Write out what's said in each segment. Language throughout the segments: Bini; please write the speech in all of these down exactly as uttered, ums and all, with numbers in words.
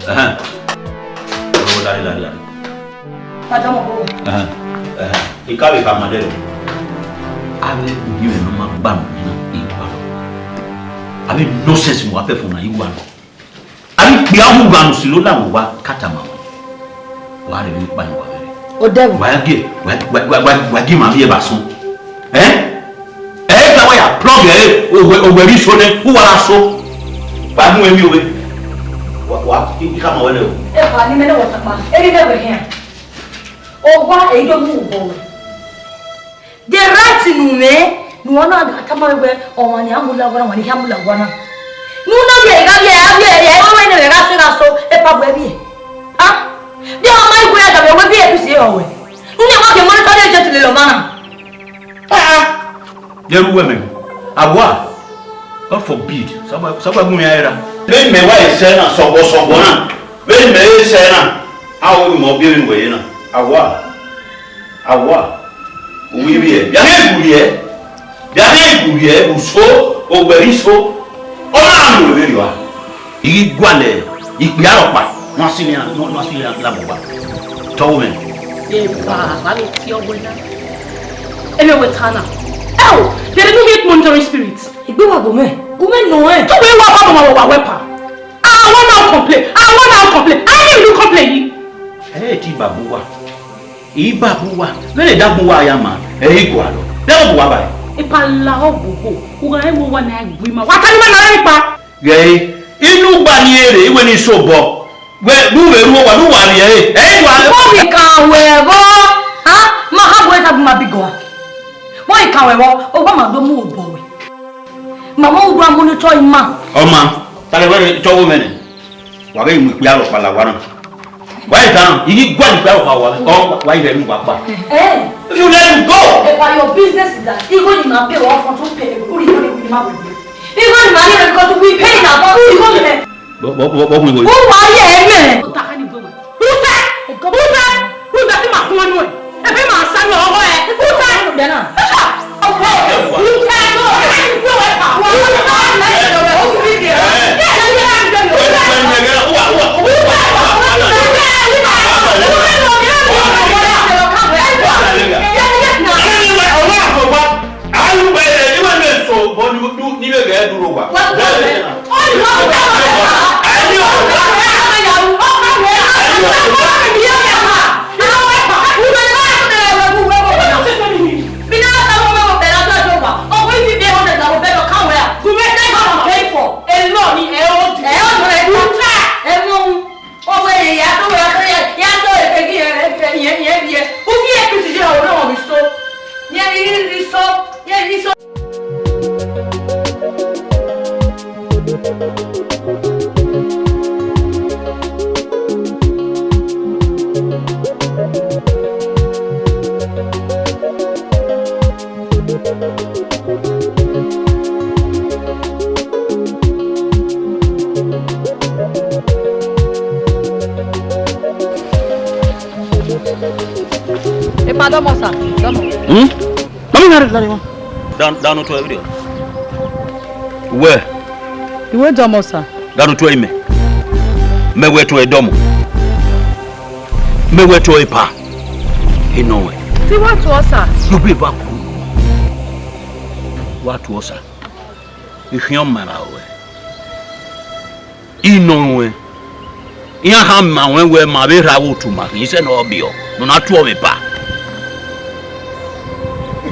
Ẹhẹn. Ọwọ dare, dare, dare. Padà mọ̀ bọ̀. Ẹhẹn, ẹhẹn. Ika vbe ka ma dẹ rẹ. Avbe uyi mwẹ ne ọ ma gba mu na, I wa nọ. Avbe nonsense ne uwa fẹfọ na, I wa nọ. Avbe ikpia hu gha ne usi ne ọ la mwẹ uwa ka tama mwẹ. Wa rhe vbe kpa yan uwa vberriọ. Odẹvbo. Wa gie, wa, wa, wa, wa, wa gie ma vbiẹ ba sọn. Ẹn? Ẹ i ka wa ya plug ẹ, owẹ, owẹ rhie iso nẹ, u wa ra so. Wa gun emwi ove. Wa, wa, I, I khama wẹ nẹ o. Epa, ne imẹ ne wẹ tama, erriọ nẹ wẹ khian. Owa, ẹ i do mu obọ wẹ. The right nu mwẹ, ne uwa na tama wẹ, ọmwa ni a mu la owa na, ọmwa ni a mu la owa na. Ne u na vbiẹ, I gha vbiẹ, a vbiẹ, ẹ, ẹ, wẹ nẹ, ẹ gha so, ẹ gha so, epa wẹ vbiẹ. Ah? Vbiẹ ọmwa ma i gbe ya da vbe wẹ vbiẹ, epusi ehọ wẹ. Ne u na wa gie monitor agent lele ọmwa na. Ah, ah. Ye ru wẹ mẹ. Awa. God forbid. Saba, saba gun ya era. Vbe mẹ wa ẹsẹ na, sọgbọ, sọgbọ na. Vbe mẹ ẹsẹ na. A o mọ bi emwi wẹ ye na. Awa. Awa. Uwi vbiẹ. Bia ne igu rhiẹ. Bia ne igu rhiẹ. Uso, owẹ rhie iso. Ọ na mu vberriọ a. I ghi gualọ ikpia rhọkpa, ne a si iran, ne a si iran la mu owa. Tọghe mwẹ. Eva, vbe a vbe tie ọghe na? Ẹ mwẹ wẹ ta na. Ẹo, there is no need monitoring spirit. Egbe wa gbe mwẹ, u mwẹ nọ ẹn. Tọghe wa kọ ọmọ wa wẹ pa. I want now complain. I want now complain. I need you complain. Ẹ i te ibabu wa. Ibabu wa. Vbene idabu wa ya ma, ẹ i gualọ. Vbe ọ bu wa ba? Epa la ogbogbo. U gha rẹn vbe owa na gbe ima. Wa ta ni ma na rẹn pa. Ghẹ inu ugba ni ere, iwẹ ni so obọ. Wẹ, du vbe ru owa, du wa rhie ẹre. Ẹ i wa. Ọ vbe kan wẹ vbọ, a? Ma ha bu ẹta bu ma bi gọ a. Ọ vbe kan wẹ vbọ, owa ma do mu obọ wẹ. Ma ma udu a monitor ima. Ọ ma, ta lẹ wẹ re, tọghe mwẹ nẹ. Wa vbe mu ikpia rhọkpa la owa na. Wa i dan, I ghi gualọ ikpia rhọkpa owa, ọ, wa i rẹ ru wa kpa. Eh. If you let him go. Epa, your business is that. Igho ni ma pay wa front to pay, uri igho ni ma pay. Igho ni ma pay because we pay na, but igho ni. Bọ, bọ, bọ, bọ, bọ, bọ. Who are you, amen? Uta, uta, uta, uta ti ma kun anu ẹ. Ebe ma sa ni ọghọ ẹ. Uta. Uta. Epa, dọmọ sir, dọmọ. Hmm? Mami, nari, nari, ma. Dan, dan otu video. Wẹ. Iwe dọmọ sir. Dan otu imẹ. Mẹ wẹ tuẹ dọmọ. Mẹ wẹ tuẹ epa. Enọ wẹ. Te I wa tuọ sir. Yo be va ku. Wa tuọ sir. I khian ma ra wẹ. I nọ ruẹn. Iran khama ruẹn wẹ ma vbe rha vbe otu ma khin, isẹ ne ọ biọ, ne ọ na tuọ vbe epa.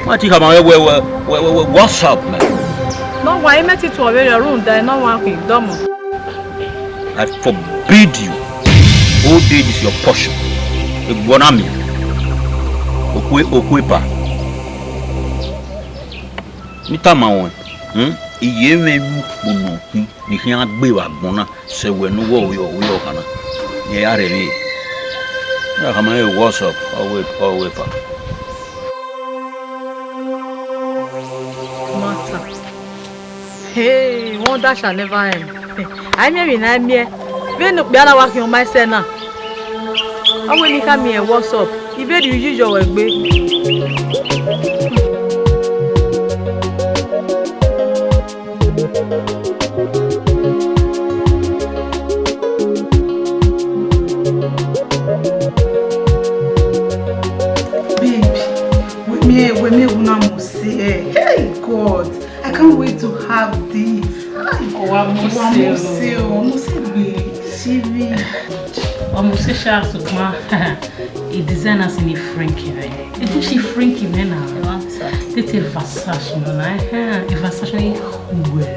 Ma ti khama ruẹn wẹ, wẹ, what's up, man? Ne ọ wa, imẹ ti tuọ vberriọ rhunmwuda ne ọ wa khin, dọmọ. I forbid you. Whole day is your portion. Egbọ na miẹn. Okue, okue epa. Ne I tama ruẹn, hmm? Iye mwẹ vbe ukpo nọ khin, ne I khian gbe vbe agbọn na, sẹ wẹ ne uwẹ ọre ọ, ọre ọ khana. Ye a rhẹvbe. Ya khama ẹre, what's up? Ọ wẹ, ọ wẹ epa. Mata. Hey, wonder shall never end. A i miẹn emwi ne a i miẹn. Vbene okpia na wa khian ma ẹsẹ na. Ọ wẹ ne I khama ẹre, what's up? I vbe rhie uyi yọ ruẹ egbe. Babe, wẹ miẹn, wẹ miẹn vbene a mu sẹ. Hey, God, I can't wait to have this. Ay, Owa mu wa sẹ mu o. Sẹ o, mu sẹ gbe, sivbi. Ọ mu sẹ sha, sokpan, e designers ni Frankie nẹ. E do si Frankie nẹ na. Ẹ wa ta. Tete Versace nọ na, ẹhẹn, e Versace ni khuẹ.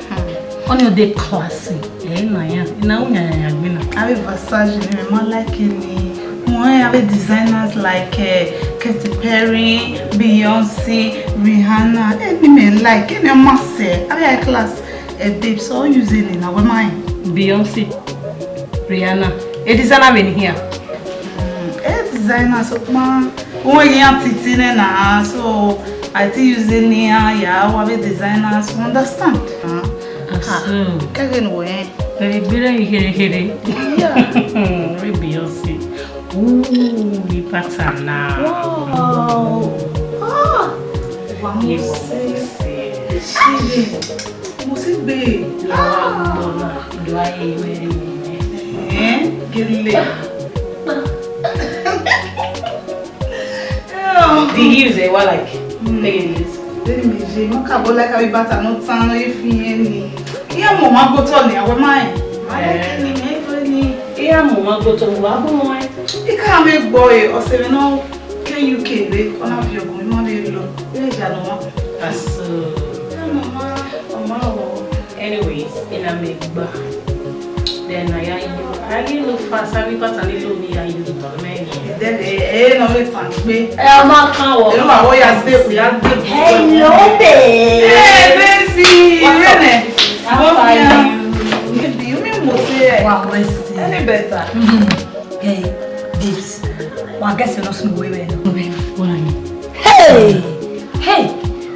Hmm. Ọni ọ de classy. Ẹ na ya, ẹ na u nya ya ya gbe na. Avbe Versace ni mẹ ma like ni. Wẹ avbe designers like, eh, Katy Perry, Beyonce, Rihanna. Eni mẹ like, eni ọ ma sẹ. Avbe high class, eh, babes, all use ni na, wẹ ma rẹn. Beyonce, Rihanna. E designer vbe ni hia? Mm, e designer, sokpan, wẹ iran titi nẹ na, so I ti use ni ya, ya, wa avbe designers, you understand? Ah, so. Kẹghẹ ne wẹ. Ẹ gbe rẹ khere khere. Yeah. Re Beyonce. Ooh, ni pattern na. Wow. Ah. Wa mu sẹ. Sẹ. Mo si gbe. Lọ wa gbọ na. Do a ye wẹ re mi. Eh, gele. The heels, eh, wa like. Mm. Take it easy. Let me see. Mo ka bo like abi bata no tan no e fi yen ni. Iya mo ma go to ni, awe ma e. Ma like ni, me go ni. Iya mo ma go to, wa go mo e. I ka me gbo e, o se me no ke U K re, ona fi ogun, mo le lo. E ja no ma. Aso. Iya mo ma, o ma wo. Anyways, ena me gba. Then I, I, I really look fast. I be part of the look me, I use the man. Then, eh, eh, no, it's fine. Me. Eh, I'm not can walk. You know, I want you to stay, we are good. Hello, babe. Hey, baby. What's up? Really? How are you? Baby, you mean mo say? Wow, let's see. Any better? Mm-hmm. Hey, babes, wa guess you no smell well, well. What are you? Hey! Hey!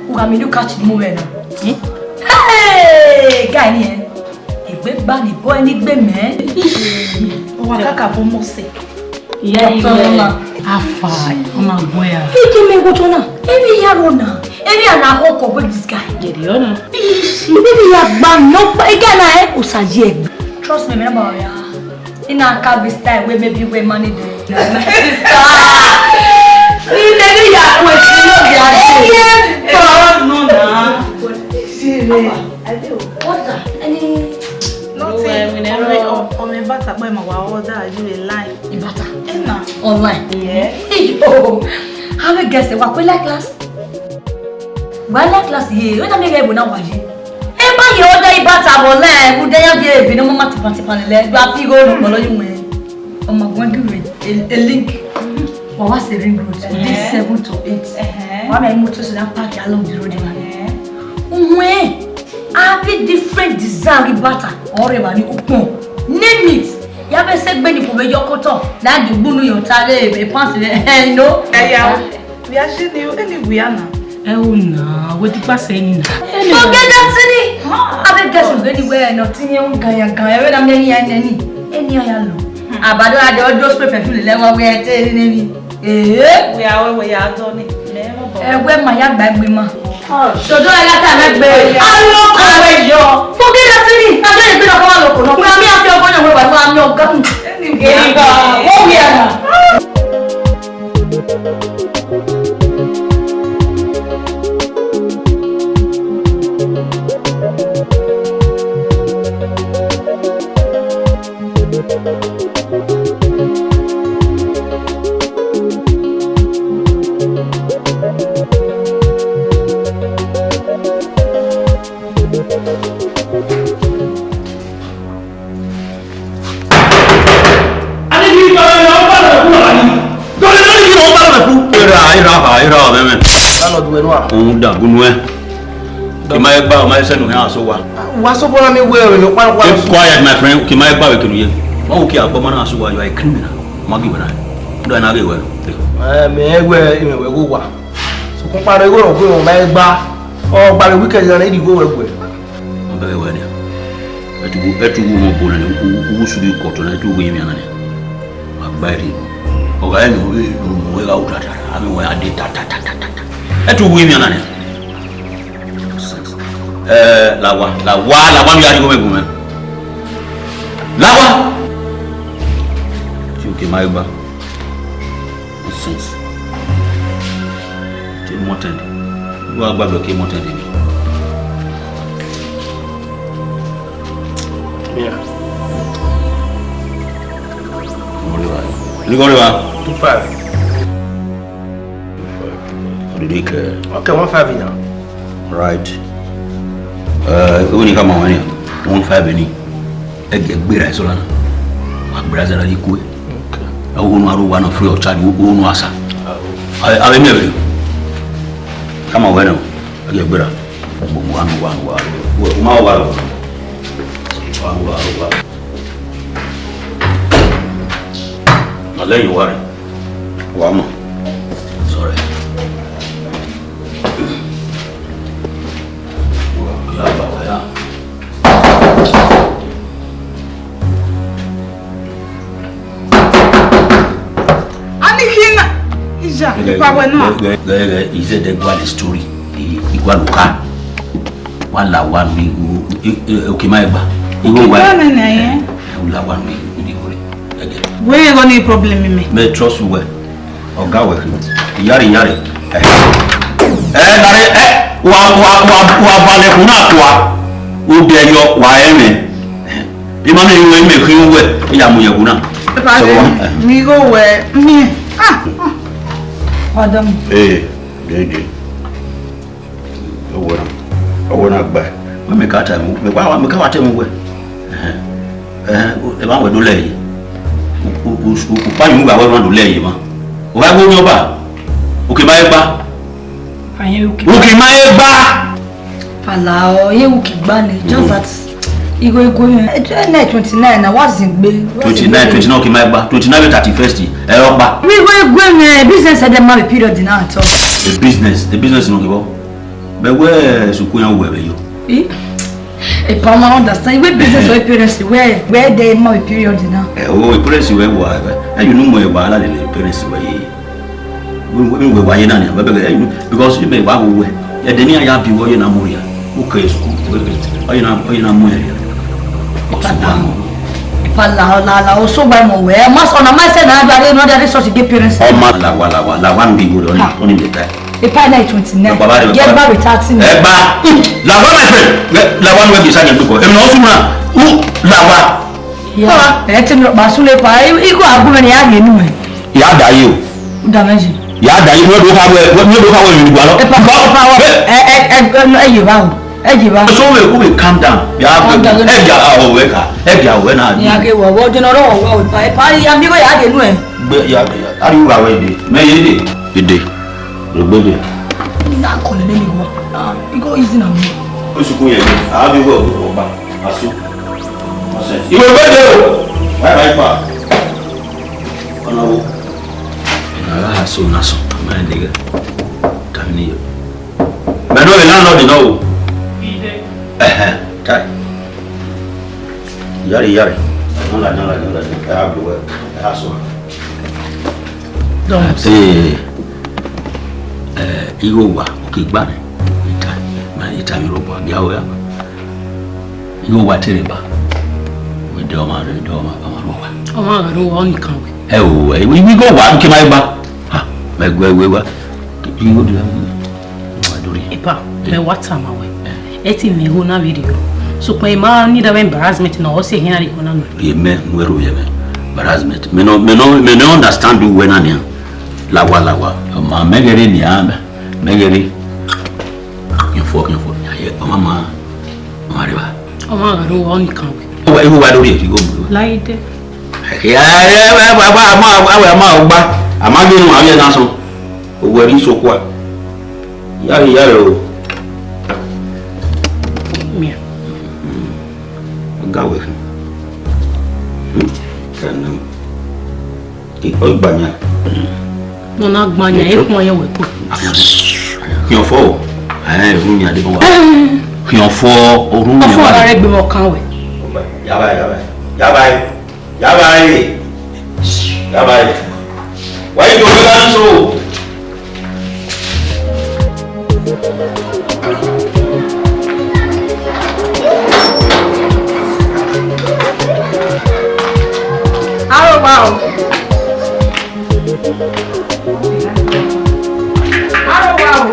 Who got me to catch the moment now? Hmm? Hey! Guy, ni, eh? Egbe gba ni boy ni gbe mẹ. Owa kaka bo mo se. Iya, doctor Loma. Afa, ọmọ agbọn ya. Ike me wo jona. Emi ya ro na. Emi ana ho ko with this guy. Jẹri ọna. Emi ya gba no pa ike na e. Osaji egbe. Trust me, me na ba ya. Ina ka be style wey maybe wey money dey. My sister. Ni dey ya question no be ade. Yeah, no na. Serious. I do. What the? Any? Nothing. Well, we never. Ome, ome bata boy ma wa order you a line. Ibata. Ena. Online. Yeah. Yo. Have a guess? Wa kwe like class. Wa like class ye. Whether me get na wa ye. E ma ye order ibata online. Ude ya bi ebi no ma tipa tipa le. Gba fi go no bolo yu me. Ọmọ gwen gi we a, a link. Wa wa se ring road. This seven to eight. Wa me motor so that park along the road man. Uwe. Abi different design rhie bata, ọrẹmwa ni ukpọn. Name it. Ya vbe sẹ egbe ni kò vbe yọ kotọ. Na do gbunu yọ ta vbe, vbe pants vbe, you know? Ẹya, via shi ni, eni wia na. Ẹ o na, we di kpasẹ ni na. Ogeda tini. Abi guess ogedi we no tini o gan ya gan, ẹ vbe na mi ni ya neni. Eni ya lo. Abado ra de, ọ do spray perfume lẹ, wa wẹ ẹte ne ni. Ee. Wẹ a wẹ, wẹ ya dọ ni. Mẹ mọ bọ. Ẹwẹ ma ya gba egbe ma. Sodo ẹgha ta mẹ gbe. Aro kọ wẹ yọ. Forget that thing. A jẹ egbe na kọ wa loko na. Kura mi a fi ọgbọn na wẹ wa, wa mi ọga. Eni ga. Wo wi ana. Ani bi dọlẹ ne ọ ba lẹ ku ani. Dọlẹ ne ọ ba lẹ ku. Era, era, ha, era, mẹ, mẹ. Landlord wẹ nua. Òun dàgbù nuẹ. Kì í ma gba, ọ ma sẹ nu hẹn aso wa. Wa so bọra mi wẹ ọmọ pa wa. Keep quiet, my friend. Kì í ma gba wẹ kinu ye. Ma wo kí agbọ ma na aso wa, you are a criminal. Ma ghi wẹ na. Ndo na ghi wẹ. Eh, mẹ wẹ, mẹ wẹ go wa. Sokpan kpare igho rọ gbe ma gba. Ọ gba vbe weekend gha ne I ghi gho wẹ guẹ. Ọ bẹghe wẹ nia. Ẹtu, ẹtu wu mọ bo nẹ, u, u, u suru ikọtọ na, ẹtu wu yẹn mia na nia. Wa gba ẹre. Ọ gha ẹmwẹ, u, u, u, u gha wu tata, a mẹ wẹ a de ta, ta, ta, ta, ta, ta. Ẹtu wu yẹn mia na nia. Ẹ, la wa, la wa, la wa, mi ya di gho mẹ gu mẹ. La wa. Ti oke ma gba. Nonsense. Ke mọtẹn. Wa gba vbe ke mọtẹn ni. Yeah. Ligori wa. Two five. Odidi ke. Okay, one five now. Right. Eh, oni kama wani. One five ni. Ẹgbẹra ẹsọla na, wa gbẹra zara ye kue. Ẹ wo nu aro wa nọ free of charge, wo nu asa. Ave mi ẹvẹre. Kama wẹ nọ, ẹgbẹra. Wa nu, wa nu, wa nu. Wa nu, wa nu. Alẹ yin wa rẹ. Wa mọ. Sorry. Wa ya ba wa ya. Ani khin na. Ija, ipa wẹ nua. Gẹ, gẹ, gẹ, izẹdẹ gua the story. I, igua luka. Wa la wa nu igho, i, i, oke ma gba. Igho wa. Igho nene ye. Eh, u la wa nu igho, igho re. Ẹgẹ. Wẹ igho ni problem mẹ. Me trust you well. Ọga wẹ khin. Iyare, iyare. Ẹ, ẹ, gare, ẹ, wa, wa, wa, wa, wa lẹkun na kua. U dẹ yọ, wa ẹmwẹ. Ima ne iruẹn mẹ khin uwẹ, I ya mu yẹn wu na. Papa, mi go wẹ, mi, ah, ah. Ọdọ mi. Ee, dede. Ọwẹ na, ọwẹ na gba. Mẹ ka ta mu, mẹ ka, mẹ ka wa ta mu wẹ. Ẹhẹn. Ẹhẹn, ẹ ma wẹ do lẹ yi. U, u, u, u, ukpa yin uwa wẹ ma do lẹ yi ma. U gha gbe orhiọn ba. Oke ma he gba. Uki ma he gba. Pala ọ, ye uki gba nẹ, just that. Igho igho yẹn. Ẹ, ẹ, nẹ twenty nine na, wa zin gbe. Twenty nine, twenty nine, oke ma he gba. Twenty nine, thirty first, ẹ ọ gba. Igho igho yẹn, business ẹ dẹ ma be period na at all. A business, a business no give up. Mẹ wẹ sukun yan wẹ vbe yo. Eh? Epa ma understand. Iwe business or parents wẹ, wẹ dẹ ma be period na. Ẹ o, parents wẹ wa, ẹ, ẹ, you know mo wa la le parents wẹ ye. Wẹ, wẹ, wẹ wa ye na ni, wẹ, wẹ, you know, because you may wa wo wẹ. Ẹ de ni a ya bi wọ ye na mo ya. Okay, school, wẹ, wẹ, ọ ye na, ọ ye na mo ya. Papa, papa, la, la, la, o so gba mo wẹ. Ma so na ma se na, da re, no, da re, so si ge parents. Ọ ma la wa, la wa, la wa, mi wo, oni, oni me ta. Epa na twenty nine. Baba rẹ, ye baba. Gba with thirty. Ẹ gba. La wa, my friend. La wa, no, we bisa nyan biko. Em, no, suma. U, la wa. Ya. Ẹ ti mi ba sule pa. I, i ko agu me ni a ye nu e. Ya da yo. Da meji. Ya da yo, we do ka we, we do ka we mi gba lọ. Epa, epa, ẹ, ẹ, ẹ, ẹ, ye ba o. Ẹ ye ba. So we, we calm down. Ya, calm down. Ẹ ja, a, o, we ka. Ẹ ja, we na. Ya ke wo, wo de no ro, wo, pa, pa, ya mi ko ya ye nu e. Gbe, ya, ya, a ri wa we de. Me ye de. Ide. Ogbede. Na kọlẹ nene igho. Ah, igho easy na me. Osuku yẹn, a bi wẹ ọgba, asu. Ọsẹ. Iwe gbede o. Bye bye pa. Ọna wo. Na ra asu na sọ, ma ẹ dege. Tami ni yo. Mẹ no landlord na o. Ẹhẹn, tai. Iyare, iyare. Ladian, ladian, ladian. Ẹ a gbe wẹ, ẹ a sọ. Dọmọ. Ee, ẹ, igho wa, oke gba nẹ. Ita, ma ita mi ro bọ, bia o ya. Igho wa tere ba. Wẹ de ọmwa rre, de ọmwa, ọmwa rre wa. Ọmwa gha rre wa, ọnii kan wẹ. Ẹ o, ẹ, igho wa, oke ma gba. Ha, mẹ gu ẹre wa. Igho de, wa do rri. Epa, mẹ wa tama wẹ. Ẹ ti mẹ igho na vberriọ. Sokpan I ma need embarrassment na, ọ sẹ ehian na rre igho na nọ. Rhie mẹ, mu ẹro ye mẹ. Embarrassment. Mẹ nọ, mẹ nọ, mẹ nọ understand uwẹ na nian. Lawa, lawa. Ma mẹ ghẹ rre nian, mẹ ghẹ rre. Khian fo, khian fo. Ya ye, ọmwa ma, ọmwa rre ba. Ọmwa gha rre wa, ọnii kan wẹ. Igho wa, igho wa do rri, igho mu. Laide. Ya, ya, ya, wa, wa, a ma, a, a ma gba. A ma gbe nu, a vbe na sọn. Owẹ rre isokua. Ya rre, ya rre o. Mia. Ga wẹ. Hmm. Kanu. Ọ gbanya. Nọ na gbanya, e khuan yẹn wẹ kpo. Khian fo. Ẹ, ru yan de wa. Khian fo, oru yan. Ọfọ wa rẹ gbe mọ kan wẹ. Ya ba, ya ba. Ya ba. Ya ba e. Ya ba e. Wa yi do ga so. Aro wa o. Aro wa o.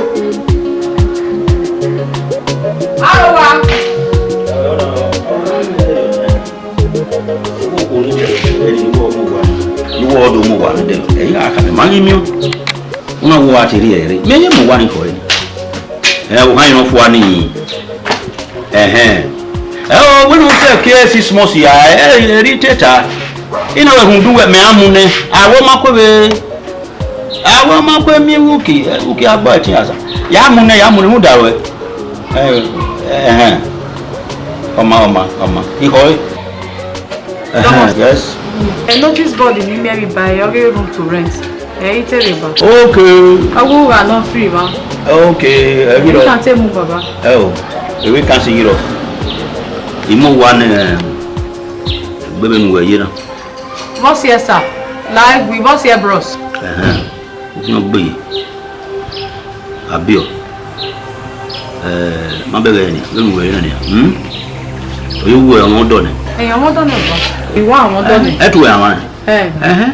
Aro wa. Iwọ ọdọ mu wa ne dẹ, ẹ i gha khama, ma ghi miẹn. Una wo a te rhie ẹre. Mẹ ye mu wa ni khọe. Ẹ, ohan iran fua ni. Ẹhẹn. Ẹ o, wẹ ne u sẹ ke six months ya, ẹ, ẹ rhie teta. I na wẹ rhunmwuda uwẹ, mẹ a mu nẹ. Avbe ọ ma kue vbe, avbe ọ ma kue miẹn uki, uki agbọ ẹtin asa. Ya mu nẹ, ya mu nẹ, rhunmwuda ruẹ. Ẹ, ẹhẹn. Ọ ma, ọ ma, ọ ma. I khọe. Ẹhẹn, yes. Ẹ, notice board ni miẹn vbe ba ẹre, ọ ghe room to rent. Ẹ i te rre ba. Okay. Ọ wu gha nọ free ba. Okay, ẹ ghi rọ. Emwi kan te mu baba. Ẹ o, emwi kan si ghi rọ. I mu wa ne, egbe vbene uwẹ ye na. Vbọsiẹ sir, la egui, vbọsiẹ bros. Ẹhẹn, u khian gbe ye. Abiọ. Ẹ, ma bẹghe nian, vbene uwẹ ye na nian. Hmm? Ọ ye wu ọmwa ọdọ nẹ. Ẹ, ọmwa ọdọ nẹ bọ. I wa ọmwa ọdọ nẹ. Ẹ tu wẹ ọmwa nẹ. Ẹ. Ẹhẹn.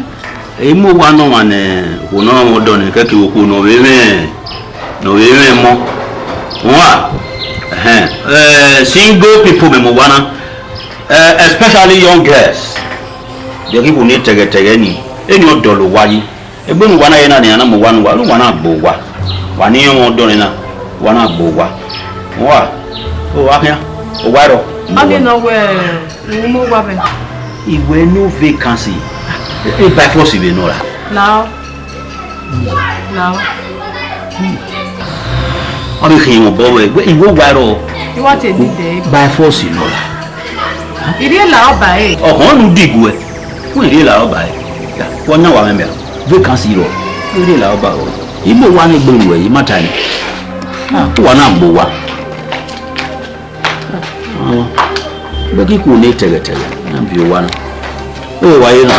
I mu owa ne ọmwa ne okhuo ne ọ mwẹ ọdọ nẹ, kẹkẹ okhuo ne ọ vbe mwẹ, ne ọ vbe mwẹ emọ. Wa, ẹhẹn, eh, single people mẹ mu owa na, eh, especially young girls. Biẹ kikhu ne tẹghẹtẹghẹ ni, eni ọ dọlọ owa yi. Egbe ne uwa na ye na nian, na mu owa ne uwa, ne uwa na gbe owa. Wa ne irẹn mwẹ ọdọ nẹ na, uwa na gbe owa. Wa, o wa khian, owa rọ. Ọ ghi nọ wẹ, u mu owa vbe. Iwẹ no vacancy. E by force vbe nọ ra? Lao. Lao. Ọ vbe khian mwẹ obọ ruẹ, iwẹ wa rọ. I wa te di dẹ. By force nọ ra? I rhie la ọba ẹre. Ọhọn nu diguẹ. Wẹ rhie la ọba ẹre. Ya, wọ yan wa mwẹ mẹ. Vacancy rọ. Wẹ rhie la ọba rọ. I mu owa ne egbe ruẹ, I ma ta nẹ. Ah, uwa na gbe owa. Biẹ kikhu ne tẹghẹtẹghẹ, iran viọ owa na. Ẹ wa ye na.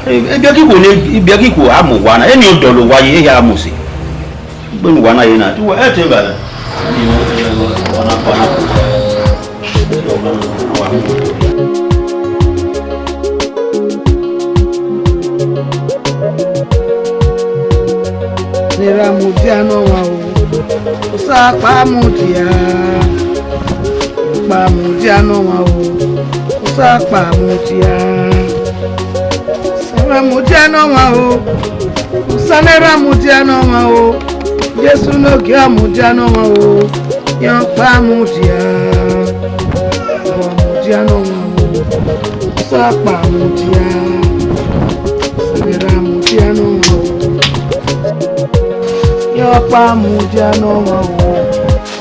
Ẹ, biẹ kikhu ne, biẹ kikhu a mu owa na. Eni ọ dọlọ owa yi, ehia a mu sẹ. Egbe ne uwa na ye na, te uwa, ẹ te gha na. Ne erha mudia ne ọmwa o, Osakpa mudia, kpa mudia ne ọmwa o, Osakpa mudia. Osakpa mudia ne ọmwa o, Osa ne erha mudia ne ọmwa o, Jesu ne ogie mudia ne ọmwa o, Osakpa mudia, Osakpa mudia ne ọmwa o, Osakpa mudia, Osa ne erha mudia ne ọmwa o, Osakpa mudia ne ọmwa o,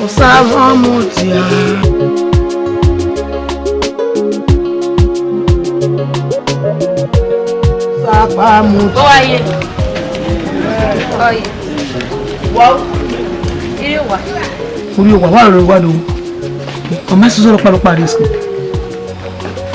Osa vọn mudia. Osakpa mudia. Ọ wa ye. Ọ ye. Wa. Ire wa. Uri wa, wa rẹ wa do. Ọ ma sọsọ rọkpa rọkpa rẹ school.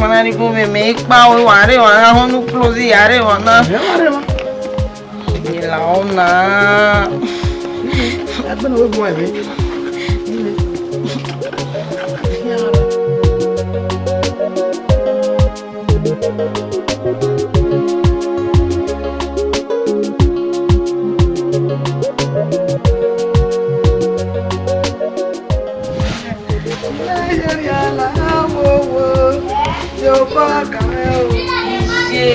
Mana ni gun mẹ, mẹ i kpa aro, wa rre emwa na, họn ne u close ya rre emwa na. Ẹ wa rre emwa. Ila ọna. Agbẹnẹ wẹ guan ẹvbe. Iye,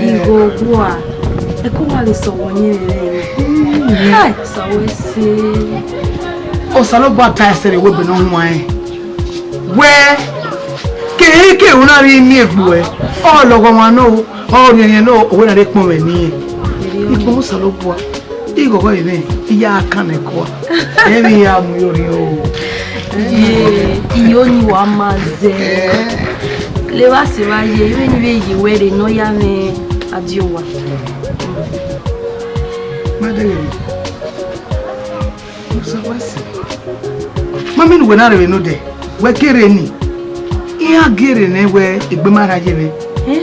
igho owa, ẹko wa vbe sẹ ọwọ yẹn rẹn. Hai, sẹ ọwọ ẹse. Osanobua ta ẹsẹ rẹ wẹ ebe ne ọ huanrẹn. Wẹ, kevbe kevbe u na rhie miẹn egbe ruẹ, ọ lọghọmwa nọ, ọ rhiẹnrhiẹn nọ, ọ wẹ na rhie kpọnmwẹ ne irẹn. Ikpọnmwẹ Osanobua. Ighọghọ ẹmwẹ, I ya kan nẹ kua. Emwi ya mu yo rhie o. Iye, iye ọni wa ma zẹ. Eh. Levba sẹ evba ye, vbene I vbe ye wẹ rre ne ọ ya mwẹ adiowa. Ma dẹghe. Musa wa si. Ma mẹ ne uwẹ na rre vbe nodẹ. Wẹ gere ni. Iran gere nẹ wẹ egbe ma rha ye mwẹ. Eh?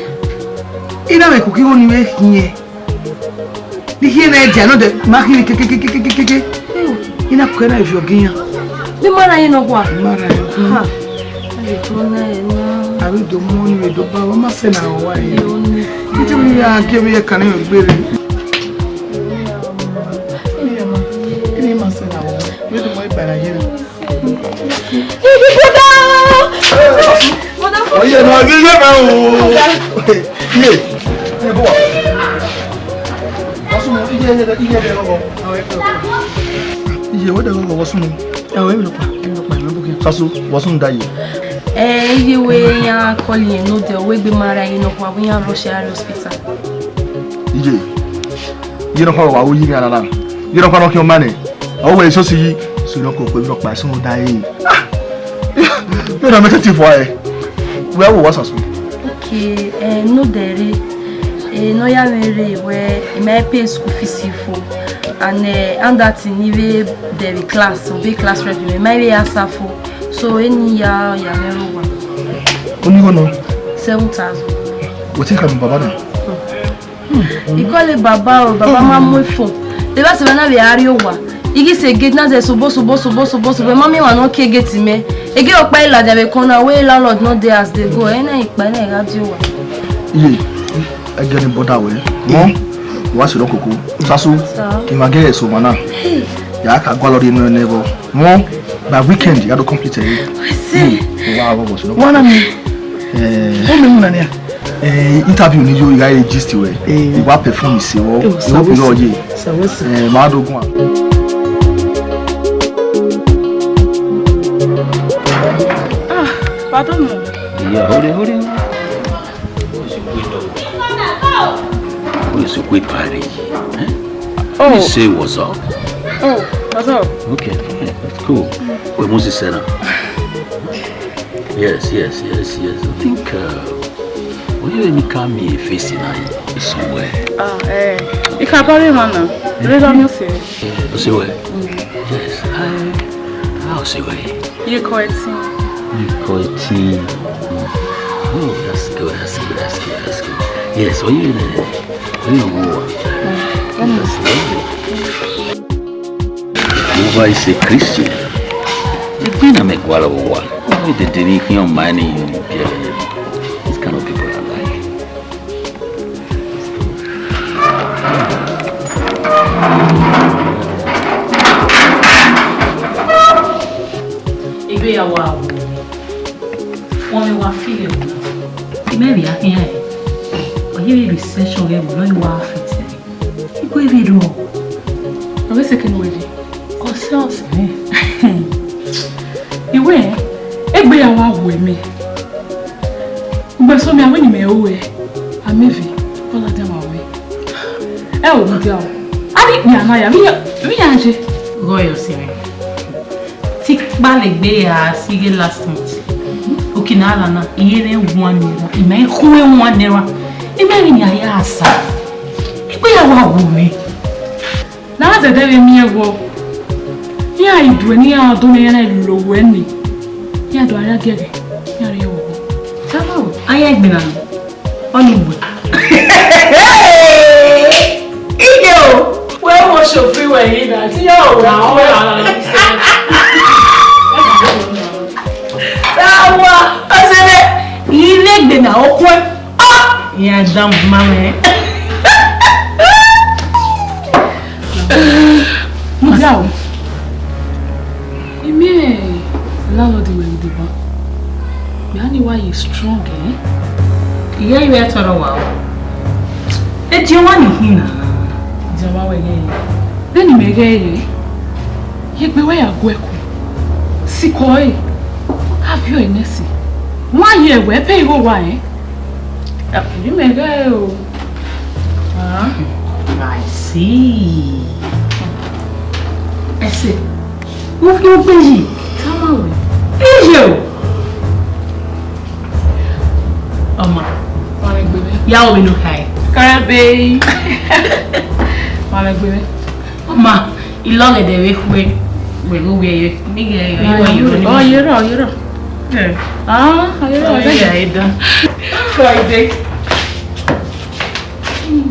I na vbe koko igho ni vbe khiẹn. Ni khian na dia nodẹ, ma khian kekekekekeke. I na kue na viọ ọghe iran. Vbe ma na ye nọkhua? Ma na ye. Ha. Aye to na ye na. A vbe do mu ni vbe do ba, wa ma sẹ na wa ye. Yo ni. Iti mi ya ke mi ye kan ni gbere. Kini ma sẹ na wa. Vbe do mo igbara ye na. Ibi brother! Brother! Oye, no, ibi ye ma o. Iye. Iye, bo wa. Wa sunu, iye, iye, iye, iye, bo. Iye, wẹ de ghọghọ, wa sunu. Ẹ, wẹ mi nọkpa, mi nọkpa, mi nọkpa. Sasu, wa sunu da iye. Ẹ, iye wẹ iran call iran nodẹ, wẹ egbe ma rha iran nọkpa, wẹ iran rush iran rre hospital. Iye. Iye nọkpa wa wo yi mi ara na. Iye nọkpa nọ khian ma nẹ. Ọ wẹ eso si yi, so nọ ko kpe nọkpa, eso nọ da ẹre. Ah! Vbene ọ mẹ tete fua ẹre, wẹ wo wa sasu. Okay, eh, nodẹ rre, eh, ne ọ ya mwẹ rre wẹ, I ma pay school fees fo, and, eh, and that thing, I vbe dẹ vbe class, ọ be class rep, I ma vbe ya sa fo, so eni ya, ya mwẹ rre owa. Oni igho nọ? Seven thousand. Wetin ka mu baba na? I call baba o, baba ma mu phone. Levba sẹ evba na vbe a rrie owa. I ghi sẹ gate na zẹ sobo, sobo, sobo, sobo, sobo. Ma miẹn emwa ne ọ kie gate mẹ. Ege ọkpa i ladian vbe corner, wẹ landlord nọ dey as dey go. Ẹ na ikpa na gha die owa. Iye, ẹ gẹ ne bọda wẹ. Mọ, wa sẹ koko. Sasu, sir, I ma gẹ ẹre sẹ owa na. Ya ka gualọ rhie nọ nẹ vbọ. Mọ, by weekend, ya do complete ẹre. I see. Hmm, wa vbọ, sẹ. Wa na mi. Eh. O mi mu na nia. Eh, interview ni yo, I gha re gist wẹ. Eh. I wa perform ise vbọ. Eh, I hope you know ye. Sir, what's Eh, ma do gun. Ah, pardon me. Yeah, hold it, hold it. Who is a quick party? Eh? Oh. Please say what's up. Oh, what's up? Okay, fine. That's cool. Wẹ mu sisẹ na. Yes, yes, yes, yes. I think uh, we even can me face in somewhere. Ah, eh. You can bury man now. Really, I'm not serious. Yes, I, I see where. You quite. You quite. Oh, that's good, that's good, that's good, that's good. Yes, are you there? Are you there? That's lovely. Jehovah is a Christian. Egbe na mẹ gualọ vbe owa. Why did they need him on my name? This kind of people I like. Egbe ya wa wo. Wọn mi wa feel it. Maybe I can. But you be session here, we no wa fit. Igwe vbe rrọọ. Ọ vbe sẹ kene uwẹ rre? Ọ sẹ ọsẹ nẹ. Iwẹ, egbe ya wa wu ẹmwẹ. Ugbe so mẹ, a wẹ ne imẹ ru ẹe, a mẹ ve, ọ ladian ma wẹ. Ẹ o, mudia o. A vbe ikpia na ya, vbe iran, vbe iran je? Ghe ọre ọse mwẹ. Te I kpale egbe ya si ghe last month. Oki na la na, I ye mwẹ one naira, I ma khu mwẹ one naira. I ma ghi ya ya sa. Egbe ya wa wu mwẹ. Ne a zẹdẹ vbe miẹn vbọ, iran i due ne iran do ne iran lele owẹ ni, iran do a ya giẹghẹ, iran rhie ẹvbo vbọ. Tama o, a ya egbe na nọ, ọ ni wẹ. Iye o, wẹ wo shofi wẹ yi na, ti ya o ra o ra. Tawa, ọsẹ nẹ, I vbe egbe na okhuẹ. Ah! Iran dan ma mwẹ. Mudia o. I miẹn landlord wẹ vbe deba. Mẹ a ni wa ye strong, eh? Iye, I vbe tọrọ wa o. E diọn wa ni hin na. Diọn wa wẹ ghe. Vbene imẹ ghe re, ye egbe wẹ ya gu ẹko. Sikọ ẹre, a viọ ẹre nẹ ẹse. Wa ye ẹwẹ, ẹpẹ igho wa rẹn. Imẹ ghe re o. Ah, I see. Ẹse, wo fi ogbe yi. Tama wẹ. Iye o. Ọma. Wa vbe gbe mwẹ. Ya omi nu khae. Karabe. Wa vbe gbe mwẹ. Ọma, I lọghọ ẹdẹ vbe khuẹ. Wẹ ghe ovbi ẹre. Mi ghe ẹre, ọ ye rrọọ, ọ ye rrọọ. Eh. Ah, ọ ye rrọọ, ọ ye rrọọ. Friday. Ẹhẹn.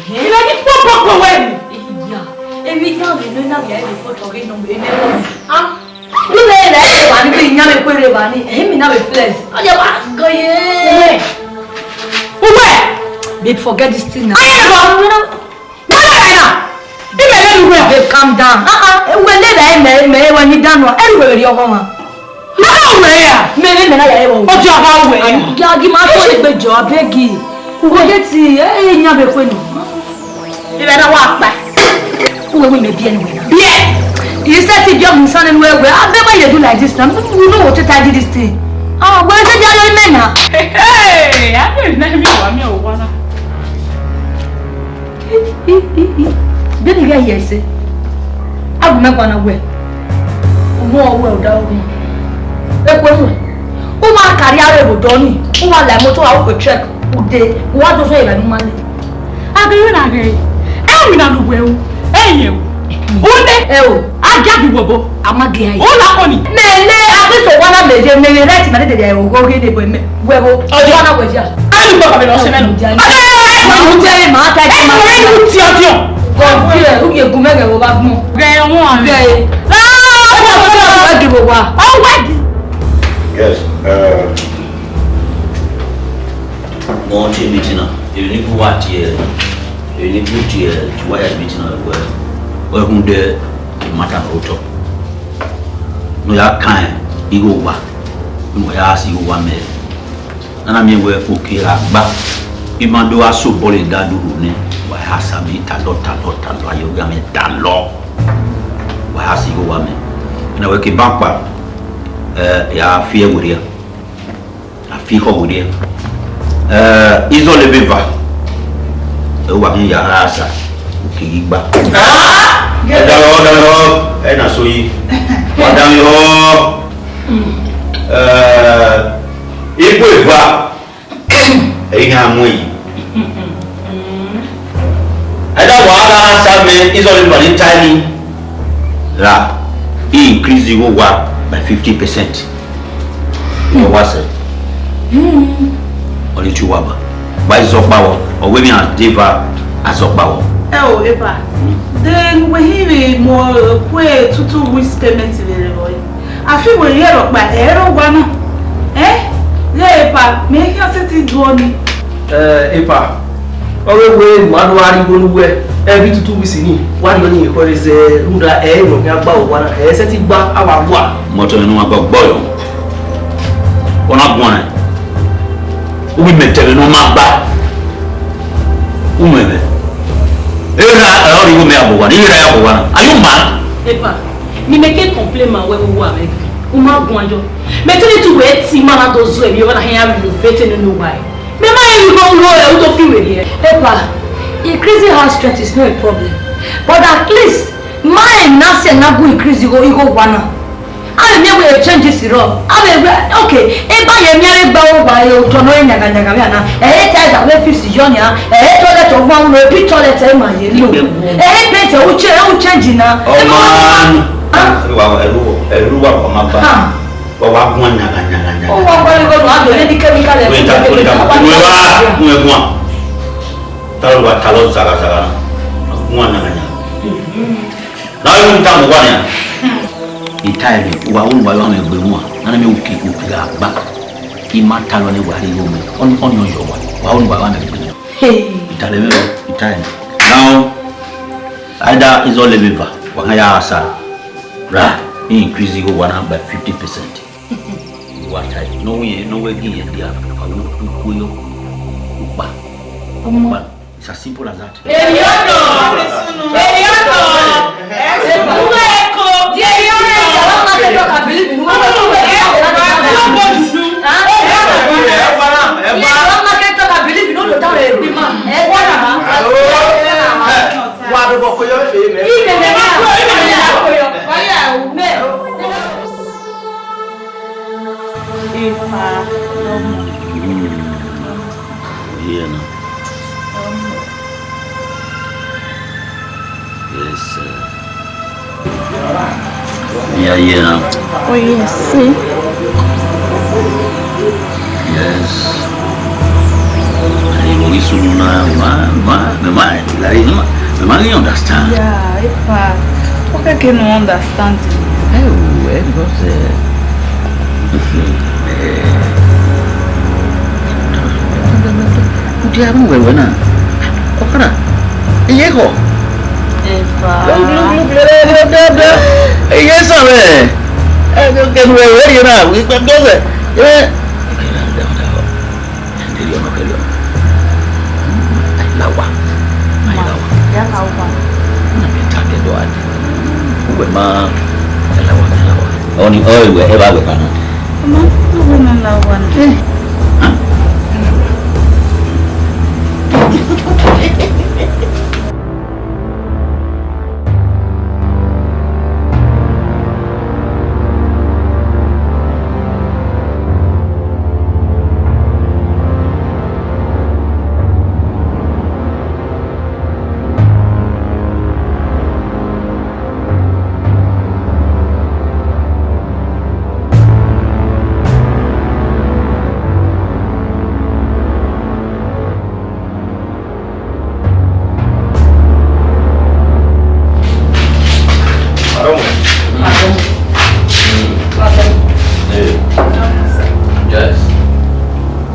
Ẹhẹn. Iya, emwi dan vbe nọ na vbe a vbe fo tọ ghe nọ, emwi ẹvbo ni. Ah, wẹ rẹ evba ni, wẹ iyan vbe khuerre evba ni, ẹhẹn, emwi na vbe flex. Ọ ya wa gọ ye. Uwẹ, uwẹ. Babe, forget this thing now. Aye, evba. Why na? Imẹ vbe uwẹ. Babe, calm down. Ah, ah, uwẹ le evba mẹ, mẹ, wẹ ni dan nọ, ẹrẹ uwẹ vbe rhie ọghọmwa. Ma wẹ ya. Mẹ vbe mẹ na ya evba. Ọ dia wa wẹ ya. Ya gi ma to egbe jọ, abeg. Uwẹ de ti, eh, iyan vbe khuẹ nọ. Evba na wa kpa. Uwẹ wẹ mẹ biẹ ne uwẹ na. Biẹ. He said he just musa ne uwẹ wẹ. Abeg, why you do like this now? You know what to tidy this thing. Ah, where is the other man now? Hey, I don't know if you want me or wanna. Beni ghe ye ẹse, a gu mẹ guan na wẹ, u mu ọre wẹ odaro gun. Ekhue mu, u ma kari aro vbe odọ ni, u wa la moto ra u kue check, u dee, u wa do zẹ evba ne u ma le. A ghi re na ghẹ, ẹ winna ne uwẹ ru, ẹ i yẹn ru. U nẹ, ẹ o, a gia gu wẹ obọ. A ma gia ẹre. U na kọ ni. Mẹ le, a ghi so wa na mẹ ye, mẹ ye right, mẹ dede ya ogho ghe ne ebo mẹ, wẹ bo. Ọjọ. Wa na wẹ ya. A ni gbọ bàbá lọ sí mẹnu. Ọjọ. Ọjọ. Ma u tẹ, ma ta ẹjẹ, ma ta ẹjẹ. Ẹ ti ọjọ. Gọ bi ẹ, u ye gun mẹ ghẹ vbe obọ agbọn. Ghẹ wọn. Ghẹ. Láàárọ̀ ọjọ́ ọjọ́ ọjọ́ ìdìbò wa. Ọwọ́ ẹ̀dì. Yes, uh, mo ti meeting na. Èmi ni bu wa tiẹ, èmi ni bu tiẹ, ti wa ya meeting na wẹ. Wẹ hun dẹ, matter na otọ. Ne ọ ya kan igho owa, ne ọ ya si igho owa mẹ. Ne a na miẹn wẹẹ okpia gha gba, ima do gha sobọ rre da duru nẹ, wa ya sa mẹ talọ, talọ, talọ, ayọ gha mẹ talọ. Wa ya si igho owa mẹ. Ẹna wẹ ke ban kpa, ẹ, ya fi ẹre werriẹ. A fi khọ werriẹ. Ẹ, izọle vbe eva. Ẹ, wa ghi ya gha sa, okpia ghi gba. Ẹ da mẹ họ, da mẹ họ, ẹ na so yi. Wa da mẹ họ. Ẹ, igho eva. Ẹ i na mu yi. Ẹ da wa gha sa mẹ izọle vbe eva ni ta ni. Ra, I increase igho owa by fifty percent. Ọ wa sẹ. Ọ ni tie uwa ba. Ba izọkpa vbọ, ọ wẹ emwi a deva azọkpa vbọ. Ẹ o, Epa. Then wẹ hiri mu kue two two weeks payment vbe rre vbọ yi. A fi wẹ rhie rhọkpa, ẹ i rre owa na. Ẹ? Ghẹ Epa, mẹ i khian sẹtin do ọnii. Ẹ, Epa, ọ ghe wẹ ma do gha rhie igho ne uwẹ, every two two weeks ni, wa rhie ọnii ekhọe zẹ, rhunmwuda ẹ i re ne ọ khian gba owa na, ẹ i sẹtin gba, a wa gua. Mọtọ ne uwa gba ọgbọ yọ. Ọ na guan rẹn. U ghi mẹ tẹmwẹ ne ọ ma gba. U mẹ vbe. Erha, ẹ, ọ rhie igho mẹ ya bu owa na, I ghi ra ya bu owa na. Are you mad? Epa, ne imẹ ke complain ma wẹ vbe uwu amẹ, u ma guan yọ. Mẹ te ne tu wẹ ti ma na do zọ emwi ọmwa na hia renovate ne unu wa. Mẹ ma rẹn igho ro ẹ, u do fi werriẹ. Epa, increasing house rent is not a problem. But at least, ma rẹn na sẹ na gu increase igho, igho owa na. A vbe miẹn wẹ changes rrọọ. A vbe wẹ, okay, eba ye miẹn vbe gba owa ye otọ nọ ẹ ɲaga ɲaga vbe ana. Ẹ i tiles avbe fix yọ nia. Ẹ i toilet ọgbọn unu, ebi toilet ẹ ma ye lo. Ẹ i paint ẹ u che-, ẹ u change na. Ọ ma nu. Ah? Ẹrhu wa, ẹrhu wa, ẹrhu wa, ọ ma ba. Ah. Wa wa guan ɲaga ɲaga ɲaga. Ọ wa guan igho nu, a do ne ni chemical ẹ. Wẹ ta, wẹ ta, wẹ wa, wẹ guan. Ta lo wa ta lọ zaga zaga na. Guan ɲaga ɲaga. Na yu ta mo wa nia. I ta ẹre, wa wo wa yo ame gbe wọn. Na na mi uki uki gha gba. I ma ta lọ ne wa rhie igho mẹ. Ọni, ọni ọ yọ wa. Wa wo wa yo ame gbe wọn. Hey. I ta lẹ vbe, I ta ẹre. Now, either izọle vbe eva, wa kan ya sa. Ra, I increase igho owa na by fifty percent. Wa ta, ne ọ wẹ, ne ọ wẹ ghi rẹn dia, wa wo ukpo yo, ukpa. Ọmọ. Ukpa. It's as simple as that. Èyí ọ̀nà! Èyí ọ̀nà! Ẹ̀sùn ẹ̀kọ́! Èyí ọ̀nà! Ìyàwó máa tẹ̀lé ọkà bìlì bìlì, wọ́n máa tẹ̀lé ọkà bìlì bìlì. Ìyàwó máa tẹ̀lé ọkà bìlì bìlì, ó lò táwọn èèyàn gbé máa. Ẹ wọ́n rà á. Wa do bọ ko yọ ife mẹ. Ife mẹ ma ko, ife mẹ ma ko yọ. Wa ya wu mẹ. Epa, ọmọ. Mm. Yeah, no. Ọmọ. Yes, sir. Yeah, yeah. Oh, yes, sir. Yes. Ẹn, vbe sunu na, ma, ma, mẹ ma, like, ma, mẹ ma really understand. Yeah, Epa. What can you understand? Eh, oh, eh, because, eh, eh, u dia mu wẹwẹ na. Ọkara, iye kọ. Epa. Iye sa mẹ. Eh, kẹnu wẹwẹ rhie na, ikpe dọzẹ. Eh. Ẹdẹrriọ nọ kẹrriọ nọ. Lawa. Lawa. Ya ka wa. Na mẹ ta kẹ dọ ade. Uwẹ ma. Lawa, lawa. Ọni, ọ, wẹ, ẹ ba wẹ ka na. Ọmọ, uwẹ ma lawa na. Eh. Pardon. Pardon. Mm. Pardon. Hey. Yes.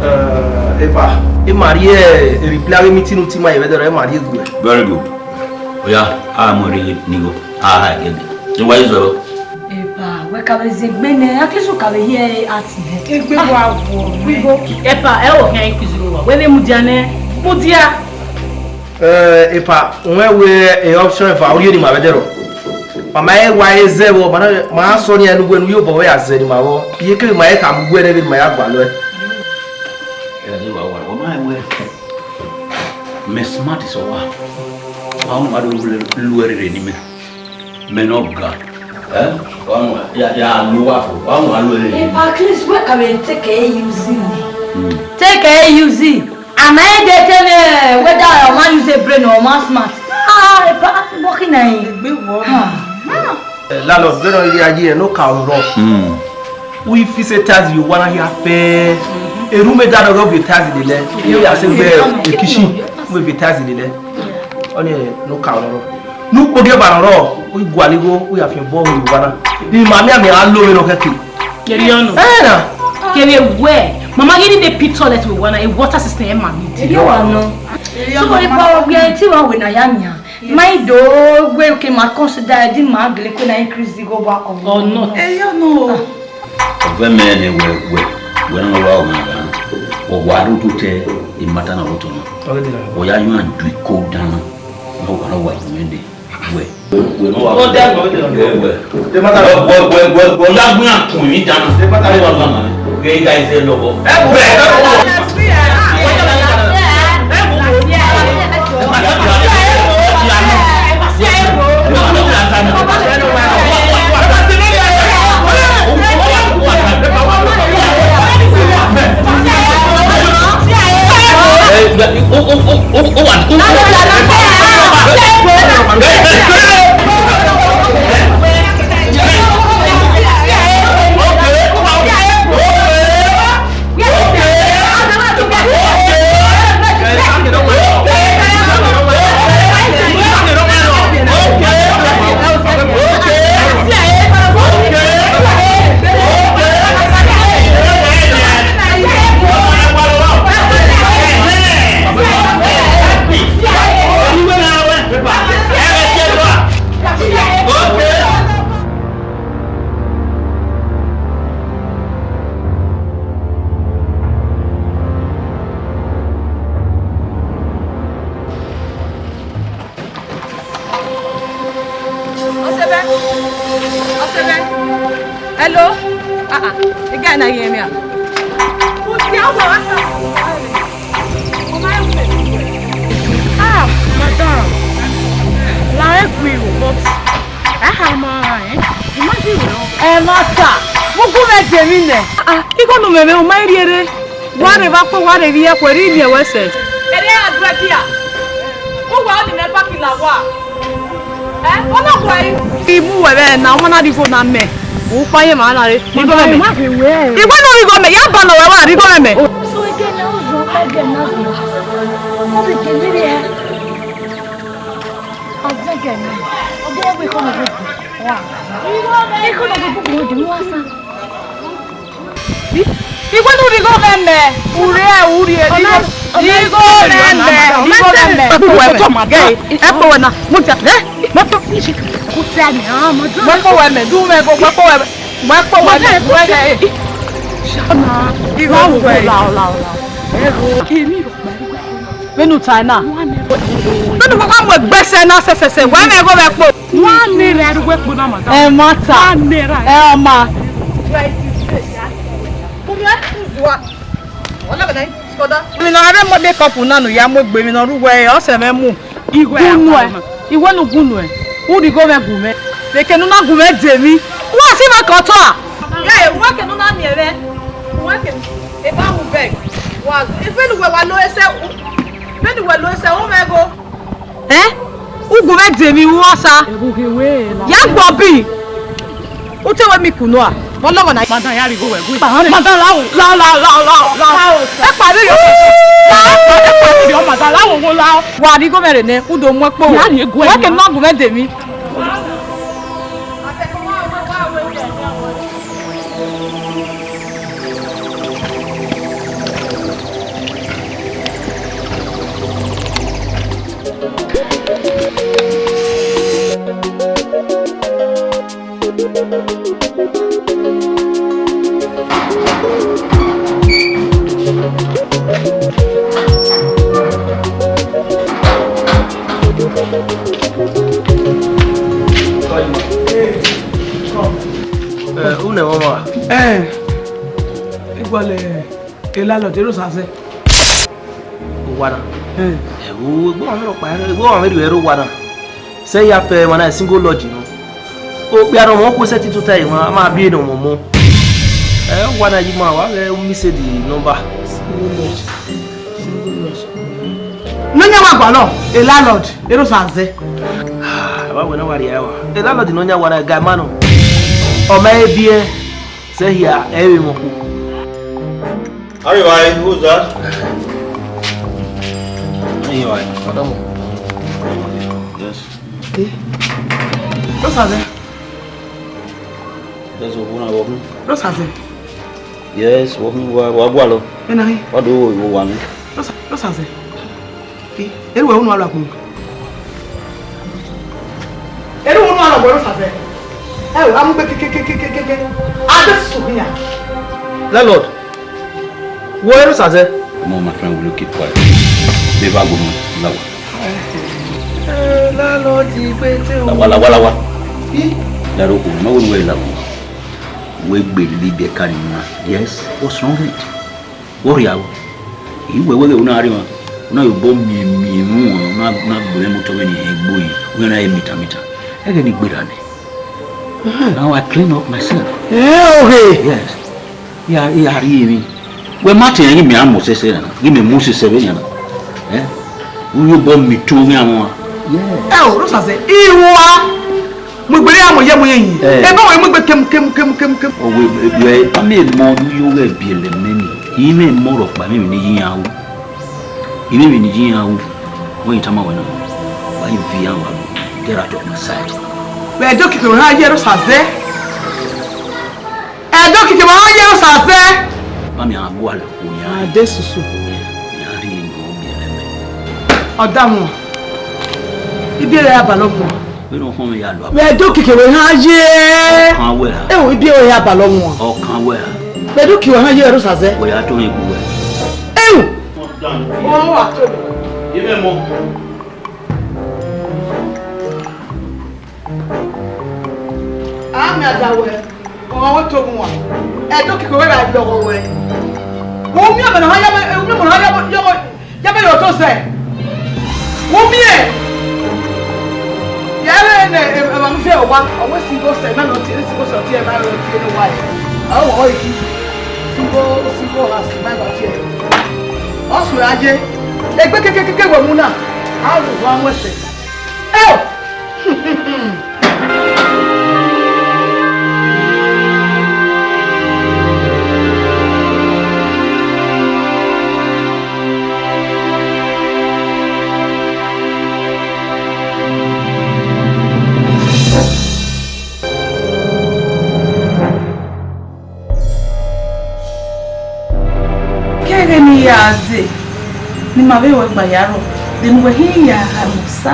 Uh, Epa, e ma rhie, eh, reply avbe meeting ne u ti ma ye vbe ẹdẹrẹ, e ma rhie gu ẹ. Very good. Oya, a mu rhie ni go. A ha gele. Ni wa izo. Epa, Wẹ ka vbe zẹ egbe nẹ, at least u ka vbe hiẹ art nẹ. Egbe wa wọ mẹ. Epa, ẹ wo khian ikpizigho wa. Wẹ vbe mudia nẹ, mudia. Eh, epa, wẹ wẹ e option eva, u rhie ne ima vbe ẹdẹrọ. Ma ma he wa he zẹ vbọ, ma na, ma sọ ne iran ne uwẹ ne u ye obọ vbe ya zẹ ne ima vbọ. Iye kevbe ma he khama uwẹ nẹ vbene ima ya gualọ ẹe. Ẹ, wa wa, wa ma he wẹ. Mẹ smart sẹ owa. Wa wan wa do lu ẹre rre ne imẹ. Mẹ ne ọ ga. Ẹ? Wa wan ya, ya lu uwa fo. Wa wan lu ẹre rre. Epa, at least wẹ ka vbe take it easy. Hmm. Take it easy. A ma he de te mwẹ whether ọ ma use brain or ọ ma smart. Ah, epa, bọ khin na. Egbe wọ. Ah. Eh, landlord, vbene ọ rhirhi ya yi ẹre ne ọ ka ru rrọọ. Hmm. U i fi sẹ tiles ye owa na hia fẹẹrẹ. Erhunmwu da dọghe u viọ tiles lele. Iye ya sẹ gbe e kitchen, u viọ tiles lele. Ọnii ne u ka ru rrọọ. Ne u kpogievan rrọọ, u gualọ igho, u ya fian obọ vbe owa na. Ima mianmian a lo vbene ọ khẹke. Kevbe ọnọ. Ẹ na. Kevbe wẹ, mama ghi ni de pit toilet vbe owa na, e water system ẹ ma need. Ẹ wa nọ. So, epa, ọ gbe ẹre te wa wẹ ne a ya miẹn. Ma i do wẹ ke ma consider ẹdẹ ma gele kue na increase igho wa or not. Eyo no. Ọ vẹ mẹ ne wẹ, wẹ, wẹ na wa ọmwa gha. Wẹ wa ru tu te e matter na otọ na. Wẹ ya yo an du iko dan na. No wa no wa mẹ de. Wẹ. Wẹ no wa. O de mo de. Wẹ, wẹ. E matter. Wẹ, wẹ, wẹ, wẹ ya gbin an kun mi dan na. E matter. Wẹ wa ma. Wẹ ga ise lọghọ. Ẹ wẹ. Ọsẹbẹ. Ọsẹbẹ. Hello. Ah, ah. Ega na ye mia. Ah, madam. La egbe o, but I have my, eh? Imagine. Ẹ ma ta. Mu gu mwẹ de emwi nẹ. Ah, igho ne u mwẹ mwẹ, u ma i rhie rre. Wa rre evba kpo, wa rre evbiẹ khuẹ, rhie iniẹn ruẹ sẹ. Erriọ a dua dia. Uwa ọnii mwẹ paki la wa. Eh, ọ na wa i. I mu wẹ vbe na, ọ ma na rhie igho na mẹ. U kpa ye ma na re. Rhie igho mẹ. Igho na rhie igho mẹ, ya ba nọ wẹ wa rhie igho mẹ. So again, na uzọ, again, na uzọ. Ọ bi gele rre. Azẹgẹ na. Ọ bi ẹgbẹ ikọ na gbogbo. Wa. Ikọ na gbogbo, ọ di mu asa. Igho ne u rhie igho mwẹ mẹ. U rhie, u rhie, igho mwẹ mẹ, igho mwẹ mẹ. Ẹ kpe wẹ, ẹ kpe wẹ na. Mo ti, ẹ, mo ti. Mo kpe wẹ mẹ, du mwẹ igho, mo kpe wẹ mẹ. Mo kpe wẹ mẹ, du mwẹ igho. Igho mwẹ. La, la, la. Vbene u tae na. Vbene uwa wa mu egbe sẹ na sẹsẹsẹ, wa mwẹ igho mwẹ kpo. One naira ẹre uwẹ kpo na, madam. Ẹ ma ta. One naira. Ẹ ọma. Emwi ne ọ rre make up na ne u ya mu egbe, emwi ne ọ rre uwẹ, ọ sẹ mwẹ mu. Igho gun nuẹ. Igho ne u gun nuẹ. U rhie igho mwẹ gu mwẹ. Vbe eke ne u na gu mwẹ de emwi. Wa si ma ke otọ a? Ghẹ, uwa ke ne u na miẹn mwẹ. Uwa ke eba mu bag. Wa, vbene uwẹ wa lo ẹsẹ, vbene uwẹ lo ẹsẹ, u mwẹ igho. Ẹ? U gu mwẹ de emwi, u wa sa. Ya gbọ bi. U te wẹ mi kunu a? Vbọ lọghọ na. Madam, ya rhie igho wẹ gu. Madam, lao, lao, lao, lao, lao, lao. Ẹ kpa rhie yo. Lao, ẹ kpa rhie yo, madam, lao, wo lao. Wa rhie igho mwẹ rre nẹ, u do mu ẹkpo. Ya rhie igho. Wẹ ke ma gu mwẹ de emwi. Landlord, Erosa zẹ. Owa na. Hmm. Ẹ wo, egbe ọmwa mwẹ rhọkpa, egbe ọmwa mwẹ rhie ẹre owa na. Sẹ ya fẹ emwa na single lodge nọ. Okpia ne ọmọ ku sẹtin tota emwa, a ma biẹ ne ọmọ mọ. Ẹ, owa na yi ma, wa ghẹ u miss the number. Single lodge. Single lodge. Ne ọ yan wa gualọ, landlord, Erosa zẹ. Ah, wa wẹ na wa rhie ẹre wa. Landlord ne ọ yan wa na, ga ma nọ. Ọ ma e biẹ. Sẹ hia, ẹ vbe mọ koko. Arrivai, who's that? Arrivai, madam. Yes. Eh? Erosa zẹ. Yes, ogun na, ogun. Erosa zẹ. Yes, ogun, wa, wa gualọ. Ena hi. Wa do wo, wo wa mi. Erosa, Erosa zẹ. Eh, erriọ unu a lọ agbọn. Erriọ unu a lọ agbọn, Erosa zẹ. Ẹ o, a mu gbe kekekekekeke. A de susu hin ya. Landlord, wo Erosa zẹ. Come on, my friend, will you keep quiet? Beba go on, lawa. Eh, landlord, gbe te o. Lawa, lawa, lawa. Ih. Laro ko, ma wo we lawa. We gbe lili bie ka ni ma. Yes, what's wrong with it? Wọ rhia o. I wẹ wẹ ghe u na rre emwa, u na ye obọ miẹn miẹn emwa, u na, u na gbe mwẹ moto vbene I hẹn egbe yi, u na re mita mita. Ẹghẹ ne I gberra nẹ. Now I clean up myself. Eh, okay. Yes. I gha, I gha rhie emwi. Wẹ ma te rẹn ghi mẹ a mu sẹsẹ na, ghi mẹ mu sẹsẹ vbe yan na. Eh? U ye obọ miẹn otọ mwẹ amwa. Yes. Ẹ o, Erosa zẹ, I ru a. Mu igbele ya mu ye mu ye yin. Eh. Ebe wẹ mu igbe kemu, kemu, kemu, kemu, kemu. Ọ wẹ, wẹ, a mẹ mọ ne u yo ghẹ biẹlẹ mẹ ni. I mwẹ mọ rhọkpa, I mwẹ emwi ne I ye iran ru. I mwẹ emwi ne I ye iran ru. Wẹ I tama wẹ na. Why you feel am? Get out of my sight. Vbe ẹdẹ okiekie wẹ ha ye Erosa zẹ. Ẹdẹ okiekie wẹ ha ye Erosa zẹ. Mami, a gualọ. Ade susu. Ọ da wọn. Ibiẹre ya balọ wọn. Vbene ọ khọn mwẹ ya lọ. Vbe ẹdẹ okiekie wẹ ha ye. Ọ kan wẹ ra. Eo, ibiẹre ya balọ wọn. Ọ kan wẹ ra. Vbe ẹdẹ okiekie wẹ ha ye Erosa zẹ. Wẹ ya to egbe wẹ. Eo. Ọ wa to. Imẹ mọ. A miẹn ada wẹ, ọmwa wẹ tobọ uwa, ẹdẹ okiekie wẹ ra lọghọ wẹ. Wo miẹn ọmọ ne ọ ya vbe, wo miẹn ọmọ ne ọ ya vbe, ya vbe, ya vbe ye otọ sẹ. Wo miẹn. Ya rre ne emwa mu fi owa, ọ wẹ single sẹ, na nọ tie, single sẹ tie, na nọ tie ne owa. Ọ wọ iki. Single, single house, na nọ tie. Ọ sẹ a ye. Egbe kekekeke wẹ mu na. A ru wa mu ẹsẹ. Eo! Ke ẹghẹ ne I ya dee, ne ima vbe ruẹ gba ya rrọọ, de ne uwẹ hin ya ha ne Osa?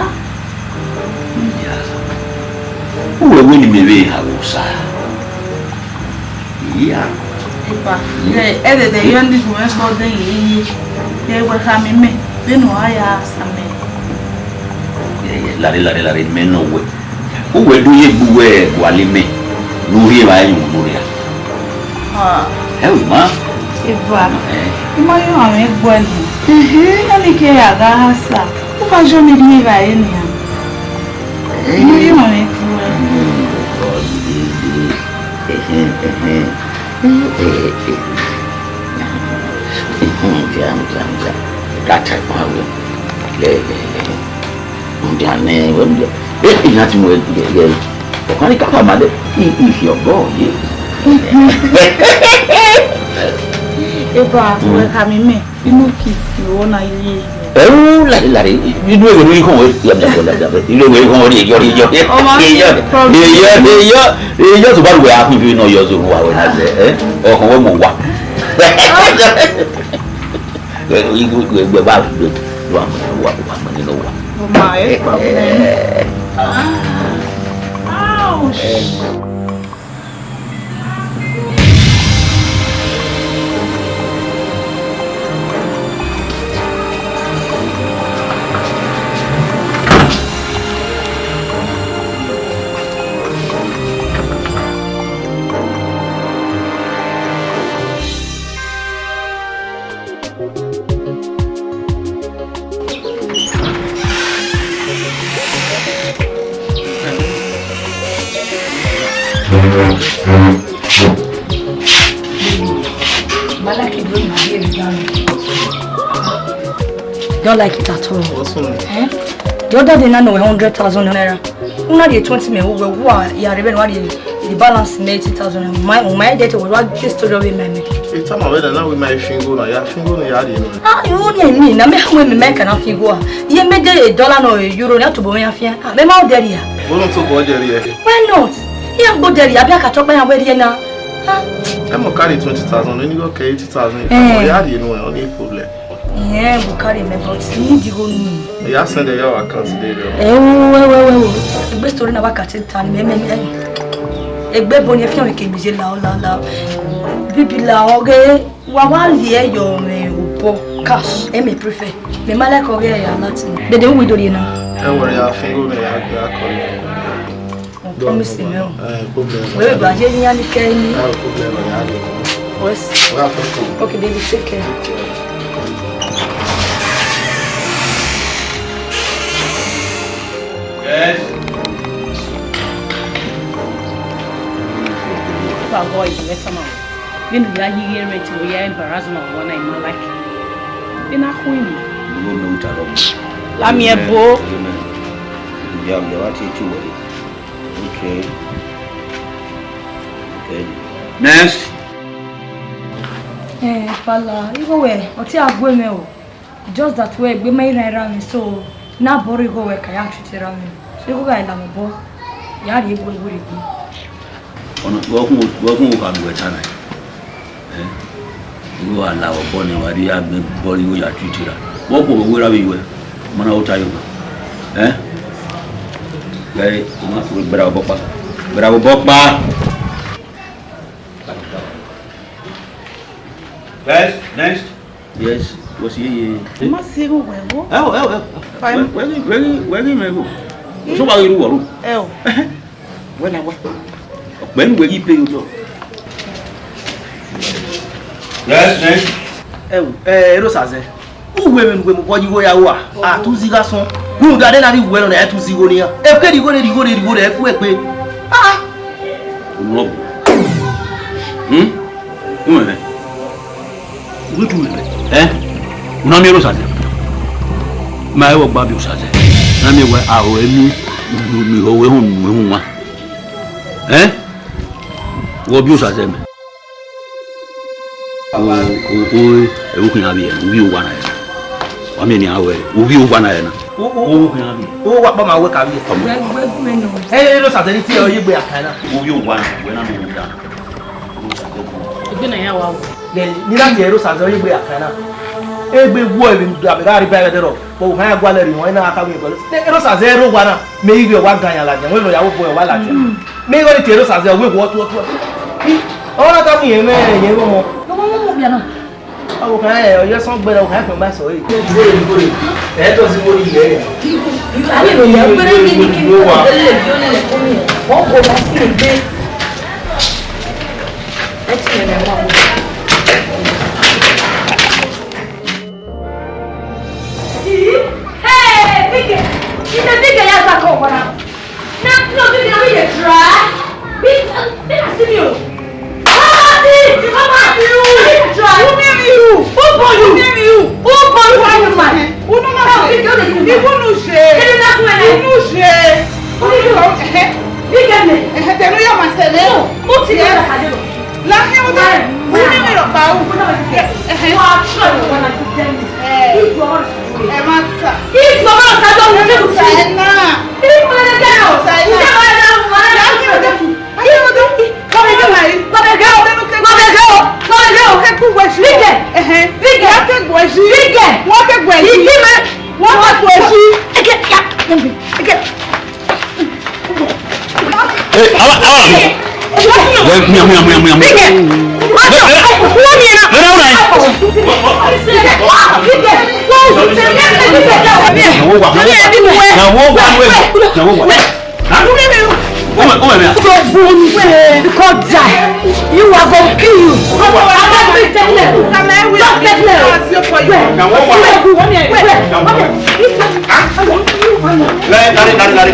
Iya, uwẹ wẹ ne imẹ vbe ha ne Osa? Iya. Epa, ẹ, ẹdẹdẹ yọ ne igun ẹsọ de ye ye, ye wẹ khama imẹ, vbene ọ ra ya sa mẹ. Ẹ, ẹ, lare, lare, lare, mẹ nọ wẹ. Uwẹ do ye gbe uwẹ gualọ imẹ ne u rhie evbare ye unu rria. Ah. Ẹ, u ma. Eva, eh, I ma ye ọmwa mwẹ gbuẹ nẹ. Mhm. Ọnii ke ya gha ha sa, u ma jọ ne I rhie evbare nian. Eh. I ma ye ọmwa mwẹ gbuẹ. Mm, oh, yeah, yeah. Ẹhẹn, ẹhẹn. Eh, eh, eh. Mhm, jam, jam, jam. That type of way. Yeah, yeah, yeah. Mudia nẹ, wẹ mudia. E, iran ti mu ẹre gẹgẹ. Ọkhan ni kaka ma dẹ, i, i fi ọgọ ye. Eva, wẹ khama imẹ, inu ki, iro na ye. Ẹu, lare, lare, inu ẹghẹ ne u khọn wẹ, ya, ya, ya, ya, inu ẹghẹ ne u khọn wẹ, ye yọ, ye yọ, ye yọ, ye yọ, ye yọ, ye yọ, so ba wẹ a kun fi nọ yọ so wa wẹ na zẹ, eh? Ọkhan wẹ mọ wa. Ẹ, igho, igho, igho, wa, wa, wa, wa, wa, wa, wa, wa. Oh my, eh, problem. Eh. Ah, ouch. Eh. Ma like it when my baby down. Don't like it at all. What's wrong? Eh? The other day, now, a hundred thousand naira. Una dey twenty me, we were, ya rebe, wa dey, the balance me eighty thousand. My, my date was what this story of my me. It's time I went and now with my finger, now your finger, now you know. Ah, you only me, now me, how me, me can finger. Ye me dey a dollar no a euro, na to bo me afia. Ah, me ma o deri ya. Bo no to bo deri ya. Why not? Ya bo deri, abi aka to pa ya we ri na. Ah. Ẹ mọ carry twenty thousand, ni go carry eighty thousand. Eh. Ẹ mọ ya ri enu ẹ, ọ ni problem. Yeah, we carry me, but you need to go me. Ya send your account today, though. Eh, wo, wo, wo, wo, wo. Egbe story na wa ka te tan me, me, me. Egbe bo ni e fian ke mi je la, la, la. Bibi la, okay. Wa wa lie yo me upo cash, e me prefer. Me ma like ọghe ya Latin. Dede, u wi do rie na? Ẹ wọrẹ ya finger me ya ya call. Promise me o. Eh, problem. We ba je ni ani ke ni. Eh, problem, ya do. Wes. Wa ko ko. Okay, baby, take care. Yes. Ba boy, let's come on. Vbene u ya ye ighe rent, u ya embarrass ma, ọmwa na ima like. Vbene a khu ima. Igho mẹ u ta rọ. Lamiẹn bo. Igho mẹ. Igho mẹ. Iya, iya, wa tie tie wẹ. Okay. Okay. Next. Eh, Pala, igho wẹ, ọ te a gu mwẹ o. Just that wẹ egbe ma i rhan erha mwẹ, so na bọrọ igho wẹ ka ya treat erha mwẹ. So igho gha la mwẹ obọ, ya rhie egbe wẹ rhie egbe. Ọna, wẹ khin, wẹ khin okha ne uwẹ ta na. Eh? Igho gha la obọ ne wa rhie ya gbe bọrọ igho ya treat erha. Wẹ khin wẹ erha vbe yuẹ, ma na ota ye owa. Eh? Gẹ, ma, wẹ gbẹra obọ kpa. Gbẹra obọ kpa. Guys, next. Yes, what's ye ye? Ma si igho wẹ wo. Ẹ o, ẹ o, ẹ o. Fine. Wẹ, wẹ ghi, wẹ ghi, wẹ ghi mẹ igho. So wa ghi ru wọ ru. Ẹ o. Wẹ na wa. Ọkpẹ nu wẹ ghi pay yo. Yes, next. Ẹ o, ẹ, Erosa zẹ. Uwẹ vbene uwẹ mobọ yi igho ya rua, a tu zigha sọn. Rhunmwuda de na rhie uwẹ nọ na, ẹ tu zigho ne iran. Ẹ kede igho rre, igho rre, igho rre, ẹ fu ẹgbe. Ah! Unu ọgbu. Hmm? Uwẹ mẹ. Uwẹ tu mẹ. Eh? Una miẹn Erosa zẹ. Ma ẹ wọ gba biẹ Osa zẹ. Na miẹn wẹ aro ẹ mi, mi, mi ho wẹ họn, mi họn wa. Eh? Wọ biẹ Osa zẹ mẹ. O, o, o, ẹvbo khian vbiẹ, u vbiẹ owa na ẹre na. Wa miẹn nian wẹ, u vbiẹ owa na ẹre na. O, o, o, khian vbiẹ. O, wa kpa ma wẹ ka vbiẹ. Wẹ, wẹ, wẹ nọ. Ẹ, ẹ, Erosa zẹ ni tie ọ ye egbe akan na. U vbiẹ owa na, wẹ na nọ owa na. Egbe na ya wa wẹ. Ni, ni na tie Erosa zẹ ọ ye egbe akan na. Egbe wọ ebe da me gha rhie ba ẹdẹ rọ. But u khama gualọ rhie họn, ena a ka wẹ gualọ. Erosa zẹ rre owa na, mẹ i vbiẹ owa gan yan ladian, wẹ nọ ya wẹ obọ wa ladian. Mẹ igho ni tie Erosa zẹ, wẹ wọ tuọtuọ. Ọ na ka mu yẹn mwẹ, yẹn vbe ọmọ. Ọmọ, ọmọ, ọmọ, ọmọ, ọmọ. Ọ kàn ẹ, ọ yẹ sọn gbẹrẹ, ọ kàn ẹ fẹ ma sọ yìí. Ẹ tọ sí wọlé ilẹ̀ yẹn. A lè ròyìn pé ní kí ní kí ní kí ní lè fi ó lè fún mi. Wọ́n kò bá sí ìgbé. Ẹ ti rẹ̀ wá wọ. Hey, Vike! Ime Vike ya sa ko wana. Na, no, Vike, na me dey try. Vike, uh, Vike, see me o. Party! Come on! Who name you? Who born you? Who name you? Who born you? Who born you? Who no ma say? Vike, who dey give you? Who no say? Tell you that one, eh? Who no say? Who dey give you? Eh, eh. Vike, me. Eh, eh, they know your master, eh? No, who tell you that I don't know? Láyé wọn tó wọ́n ní mi rọ̀ pa ó. Wọ́n á ṣọ́ ìwọ náà ti jẹ́ mi. Ẹ má ta. Ìjọba ọ̀sán ló ń tẹ̀wọ̀ sí. Ẹ náà. Ìfọ̀lẹ́dẹ́ o. Ìjọba ọ̀sán ló ń tẹ̀wọ̀ sí. Ayé wọn tó. Kọ́mẹ̀gẹ́ o. Kọ́mẹ̀gẹ́ o. Kọ́mẹ̀gẹ́ o. Kọ́mẹ̀gẹ́ o. Ẹ kú wẹ̀ sí. Bíkẹ̀. Bíkẹ̀. Wọ́n kẹ́ gbọ̀ ẹ̀ sí. Bíkẹ̀. Wọ́n kẹ́ gbọ̀ ẹ̀ sí. Ìdí mẹ́. Wọ́n kẹ́ gbọ̀ ẹ̀ sí. Ẹ kẹ́ ya. Ẹ kẹ́. Hey, awa, awa. Wẹ, mia, mia, mia, mia, mia. Mia, mia. Na wo wa, na wo wa. Na wo wa, na wo wa. Huh? Come here, come here, mia. Because die. You are gonna kill you. I'm not going to tell them. Don't tell them. Na wo wa. Wait, wait, wait. Huh? Lare, lare, lare, lare.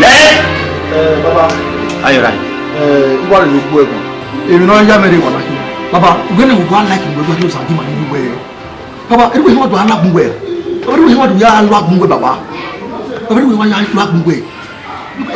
Lẹ. Eh, baba. Ayọ ra. Eh, iwa rẹ ló gbó ẹ̀gbọ́n. Èmi náà yá mẹ́rin wà lákì. Baba, ìwé ni mo gbọ́ láìkì mo gbọ́ ní ọ̀sán dì mà nínú ìwé. Baba, irú ìwé wọn dùn alágúnwẹ̀. Baba, irú ìwé wọn dùn yá alágúnwẹ̀, baba. Baba, irú ìwé wọn yá alágúnwẹ̀.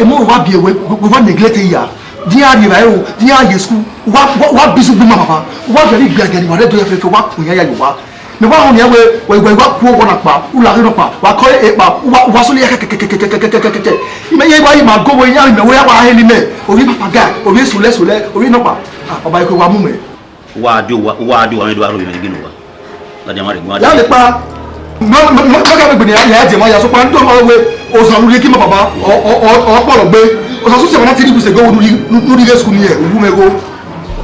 Emo wa bi ewe, we wa neglect ya. Di a ri ba o, di a ye school. Wa, wa, wa bi su gbuma, baba. Wa very gbia gbia ni wa re do ya fẹfẹ, wa kun ya ya yo wa. Mẹ wa họn nian wẹẹ, wẹ, wẹ, wa ku ọghọ na kpa, u la ghe nọ kpa, wa kọ e kpa, u wa, u wa sọle ya kẹkẹkẹkẹkẹkẹkẹkẹkẹ. Imẹ ye wa yi ma go wẹ iran mẹ wẹ ya wa hẹ ni mẹ, ovbi papa guy, ovbi sọlẹ sọlẹ, ovbi nọ kpa. Ah, baba, eko wa mu mẹ. Wa do wa, wa do wa, mẹ do wa ro mẹ gbe nọ wa. Ladian ma rre, ma ya rre. Ladian pa. Ma, ma, ma, ma ka mẹ gbe ni ya, ya je ma ya, so pa ndo ma wẹ, osan lu ye ki ma baba, ọ, ọ, ọ, ọ kpọlọ gbe. Osan su se ma na three weeks ago, nu ri, nu ri school ni ye, u wu mẹ go.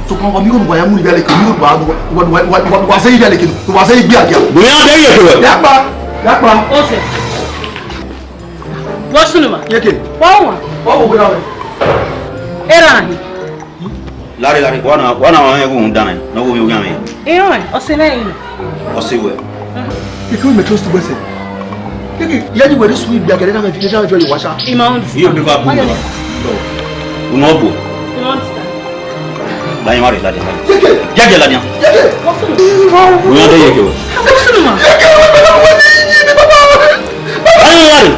Sokpan wa mi igho ne uwa ya mu ni vbe aleke, mi igho ne uwa, wa, wa, wa, wa, wa sẹ yi vbe aleke, wa sẹ yi gbe agia. Bóyá bẹ́ẹ̀ yẹ kẹwẹ́. Ya kpa, ya kpa. Ose. Wọ́n sùn ni ma. Yeke. Wọ́n wà. Wọ́n wò gbéra rẹ̀. Era ni. Lare, lare, wa na, wa na wa ẹghẹ uhunmwu dan nẹ, ne ọ ghe ovbi oghian mwẹ. Iran, ọse nẹ iran. Ọse wẹ. Keke wẹ mẹ trust wẹ sẹ. Keke, ya ni wẹ rhi sunu igbe akẹrẹ na mẹ fi, na mẹ fi wa sa. Ima understand. Iye mi va bu na. Unu ọbo. Ima understand. La ima re la dia. Keke. Dia dia la dia. Keke. Unu ọdẹ yeke wẹ. Keke wẹ mẹ na wẹ ni yi ni baba. La ima re.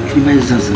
Kí ma zaza.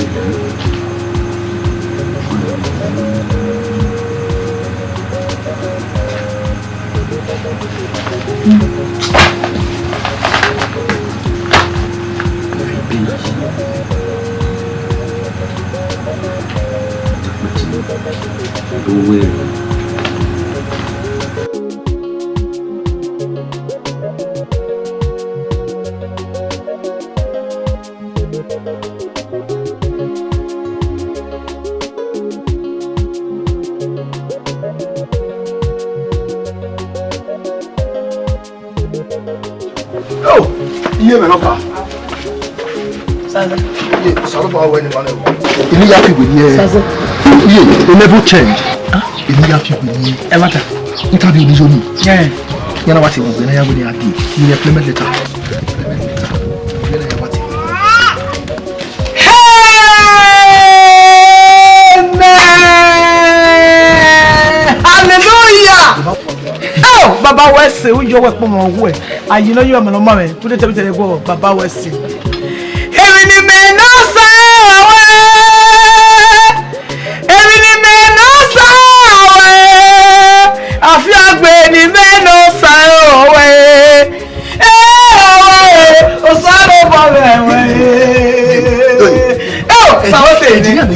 Oh, iye mwẹ nọ kha. Saza. Iye, Osanobua wẹ ne ma nẹ o. Eni ya fi wẹ ni ẹ. Saza. Iye, e never change. Ah, eni ya fi wẹ ni ẹ. Ẹ ma ta. N ta bi eni yo ni. Eh. Yana wa ti wẹ na ya wẹ ni a di. Ni employment letter. Employment letter. Yana ya wa ti. Amen. Hallelujah. Oh, Baba wẹ ẹse, u yọ wẹ kpọmọ wẹ. Ayi nọ yọ ọmọ nọ ma mwẹ. Kude tẹbi tẹbi ẹguọ, Baba wẹ ẹse. Emwi ne imẹ nọ sa wẹ. Emwi ne imẹ nọ sa wẹ. Afiangbe ne imẹ nọ sa wẹ. Eh, Osanobua mwẹ wẹ. Eh, Osa wẹ ẹse. Engineer,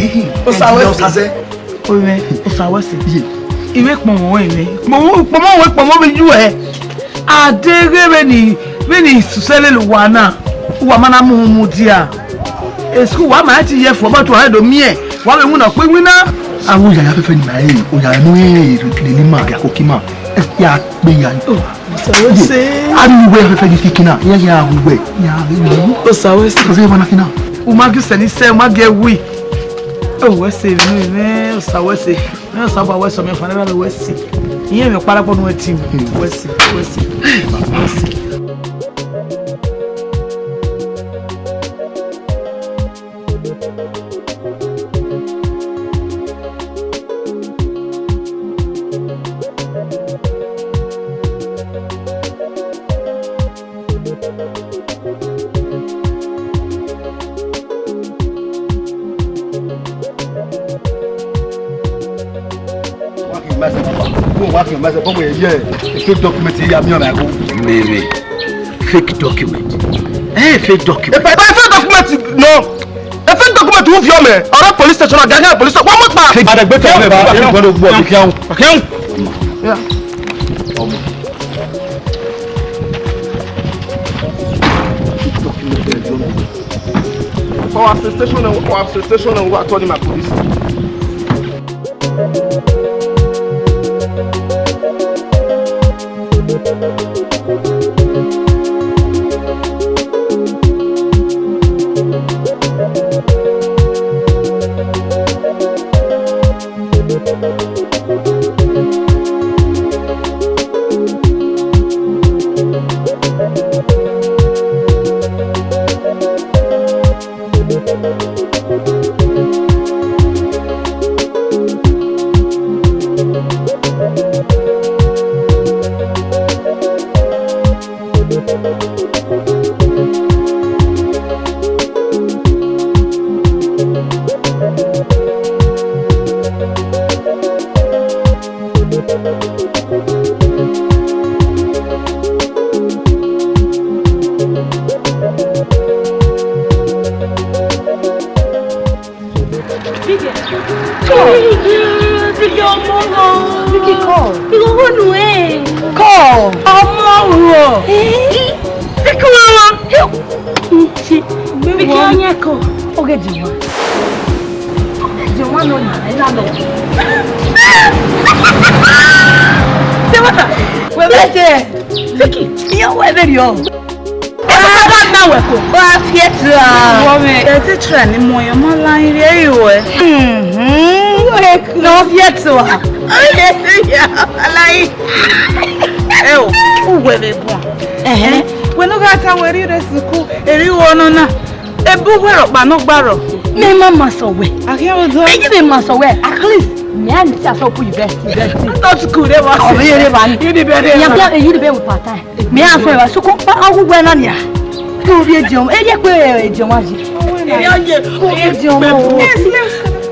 Osa wẹ ẹse. Oye, Osa wẹ ẹse. Ye. I vbe kpọnmwẹ ruẹ mwẹ. Kpọnmwẹ, kpọnmwẹ ruẹ, kpọnmwẹ vbe yu ẹ. A deghẹ vbene, vbene I susẹ lele uwa na, uwa ma na mu uhunmwu mudia. School wa ma ti ye ẹfọ, but wa do miẹn, wa vbe winna ọkpọ iwinna. Avbe oya ya fẹfẹ ni ma re, oya ne u lele ima, ya koko ima. Ya kpe ya. Oh, Osa wẹ ẹse. A ri uwẹ ya fẹfẹ ni kikina, ya ya uwẹ, ya ri uwẹ. Osa wẹ ẹse. Osa wẹ ẹse. U ma gie usẹ ni sẹ, u ma gie ẹwi. Oh, wẹ ẹse, mwẹ, mwẹ, Osa wẹ ẹse. Mwẹ Osanobua wẹ ẹse, mwẹ ọfanrẹn wẹ ẹse. Iyẹn mwẹ ọkpa rhọkpọ ne uwẹ ti mwẹ. Wẹ ẹse, wẹ ẹse, wẹ ẹse. Wa khin mẹ sẹ, wa khin mẹ sẹ, bọbọ ye fake document ya miẹn ọna ẹko. Mẹmẹ, fake document. Eh, fake document. Ẹ, ẹ, fake document nọ. Ẹ, fake document u viọ mẹ. Ọrẹ police station, Agege police station. Wa mọ pa. Adegbe tẹ ọmọ ẹ ba, ẹ gbọdọ gbọ, ẹ khian. Khian. Yeah. For our station, our station, we are calling my police. Biggie. Call. Biggie, ọmọ rọ. Biggie, call. Ìwọ wọ nù ẹ. Call. Ọmọ rọ. Eh? Biggie, wá wá. Ṣe Biggie, ọyẹn kọ. Oge di wa. Oge di wa nọ na, ẹ na lọ. Ṣé wọ́n ta? Wẹ́wẹ́ jẹ. Biggie, ìyẹn wẹ́wẹ́ rí ọ. Ẹ bá bá gbà wẹ̀ kò. Wá fi ẹ̀ tura. Wọ́n mi. Ẹ ti tura ni mo yẹn mọ́ láyé rí ẹ̀yìn wẹ̀. Lọ fi ẹ̀ tura. Aláyé. Ẹ o, uwẹ vbe bua. Ẹhẹn. Wẹ no gha ta wẹ ri rẹ sukuu, eri wọ nọ na. Ebu wẹ rọ kpa nọ gba rọ. Mẹ ma ma sọ wẹ. Akhian odọ. Ẹ yi vbe ma sọ wẹ. At least, Mẹ a ni si asọ ku university, university. Top school de wa. Ọ vbe rre evba ni. University. Ya, ya, university with part time. Mẹ a sẹ evba, soko pa awu wẹ na nia. Ke ovbi ediọn, eri ẹkpo ediọn wa yi. Eri ọ ye. Ke ovbi ediọn wa.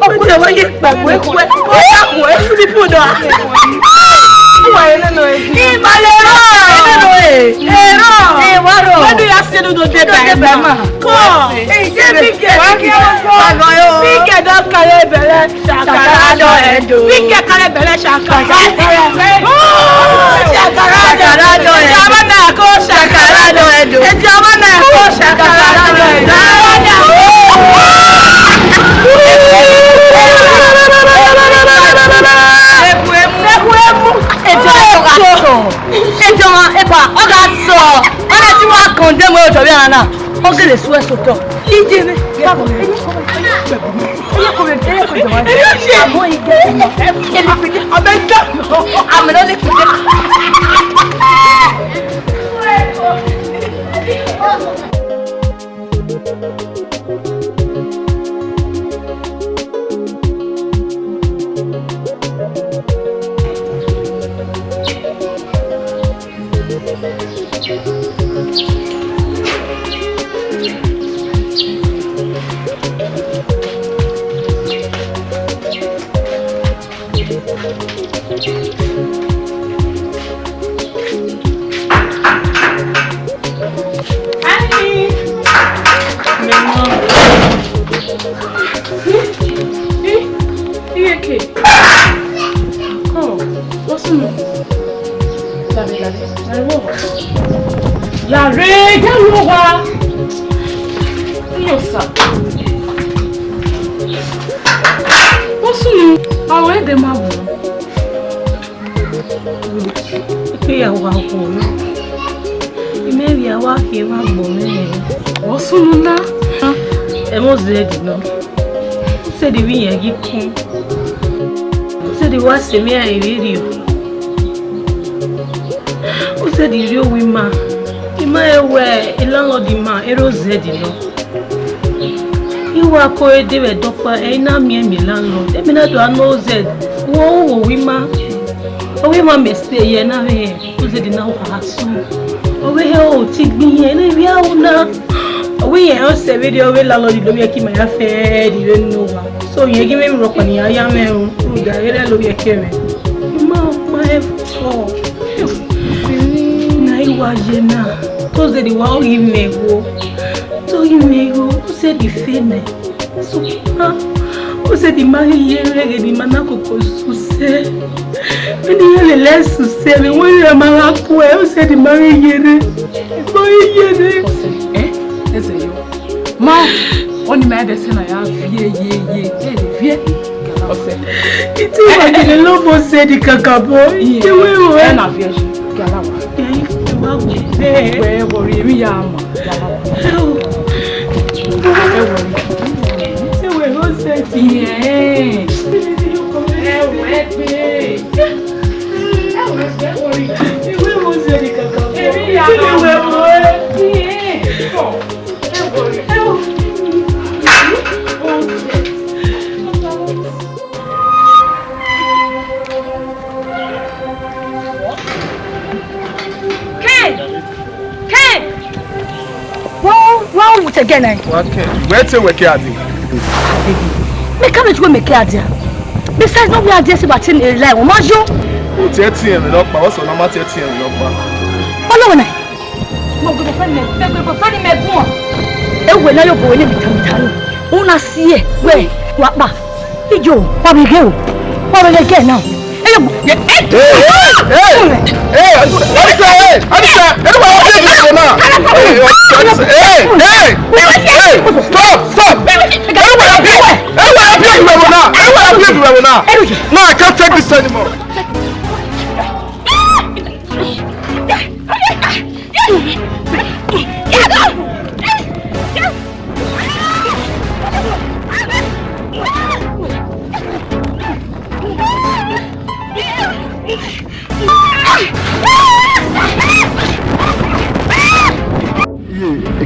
Ọkùnrin wa ye kpẹkpẹ kpẹ. Ọ ya kú, e sleep dọ. Wa ye nọ e. Ima le rọ. Ero. Ero. E wa rọ. Where do you see no dey by ma? Come. Hey, say big girl. Big girl don carry belle. Shakara do edo. Big girl carry belle shakara. Oh, shakara do edo. Edi ọmọ náà kó shakara do edo. Edi ọmọ náà kó shakara do edo. Edi ọmọ náà kó shakara do edo. Edi ọmọ, edi ọmọ, epa, ọ gha tọ. Ọ na ti wa kọn de mo jọ bi ana na. Ọ gele su ẹso tọ. Ije ne. Eye kọ mẹ, eye kọ mẹ, eye kọ mẹ, eye kọ mẹ. Àmọ́ ige ni. Abẹ da. Àmì ló ní kùdé. Ani. Mẹ mọ. Iye ke. Kọ, what's wrong? Lare, lare, lare wọ. Lare, ya lo wa. Iyo sa. What's wrong? Awe de ma wo. Ipe ya wa wo. Ime ya wa ke ma gbo me. What's wrong na? Emo zẹ di nọ. Usẹ di vbe iyẹn ghi kun. Usẹ di wa sẹ mẹ a rhie rhie. Usẹ di rhie owa ima. Ima ẹre wẹ landlord ima, erha Ozẹdi nọ. I wa ko re de vbe ẹdẹ ọkpa, ẹ i na miẹn emwi landlord. Emwi na do a nọ Ozẹdi, wo wo owa ima. Owa ima mẹ stay ye na vbe Ozẹdi na wa sunu. Ọ vbe he o ti gbe iye ne vbe a ru na. Ọ wẹ irẹn ọsẹ vberriọ vbe landlord do vbiẹ ke ima ya fẹ rhie vbe unu owa. So irẹn ghi mwẹ emwi rhọkpa ne iran ya mwẹ ru, rhunmwuda vberriọ ovbi ẹkẹ mwẹ. Ima ọkpa ẹvbo. Na I wa ye na, te Ozẹdi wa ghi mwẹ igho, te ọ ghi mwẹ igho, Ozẹdi fe nẹ. Sokpan, Ozẹdi ma ghi ye rre ghe ne ima na koko sẹ usẹ. Vbene iran lele ẹe sẹ usẹ, vbe wẹ iran ma gha kuẹ, Ozẹdi ma ghi ye rre. Ma ghi ye rre. Ọsẹ, ẹ? Ẹzẹ yọ. Ma, ọni ma ẹdẹ sẹ na ya viẹ, ye, ye, ye, viẹ. Ọsẹ. Ite wa gele lọ mọ Ozẹdi kakabọ. Iye, ite wẹ o, ẹ na viẹ yi. Galawa. Ẹ, ẹ wa gbe. Wẹ, ẹ wọrọ, emwi ya ma. Galawa. Ẹ wọrọ. Ẹ wọrọ. Ẹ wẹ Ozẹdi. Iye. Ẹ wẹ gbe. Ẹ wẹ gbe, ẹ wọrọ. Ẹ wẹ Ozẹdi kakabọ. Emwi ya ma. Ẹ wẹ o. Iye. Ken! Ken! Wọ́n wọ́n wù tẹ̀ gẹ̀ náà. Wá kẹ́. Wẹ́ẹ́ tẹ wẹ̀ kẹ́ àdì. Mẹ ká mẹ ju mẹ kẹ́ àdì. Besides, no we are there, but in a lie, wọ́n máa yọ. O tẹ́ tiẹ̀ rìn lọ́pàá, ọ̀sán náà má tẹ́ tiẹ̀ rìn lọ́pàá. Ọlọ́run náà. Mo gbogbo fẹ́ mi, mo gbogbo fẹ́ ni mẹ gún ọ. Ewu ẹ̀ náà yóò bọ̀ wẹ̀ ní mìtàmìtà ni. Òun náà sí ẹ̀, wẹ̀, wà pa. Ijo, wa bẹ gẹ o. Wa bẹ gẹ náà. Ẹ yọ, ẹ, ẹ, ẹ, ẹ, Anisa, ẹ, Anisa, ẹ, wa bẹ gẹ o náà. Ẹ, ẹ, ẹ, ẹ, stop, stop. Ẹ, wa bẹ, ẹ, wa bẹ gẹ o náà. Ẹ, wa bẹ gẹ o náà. No, I can't take this anymore. Iye, ẹ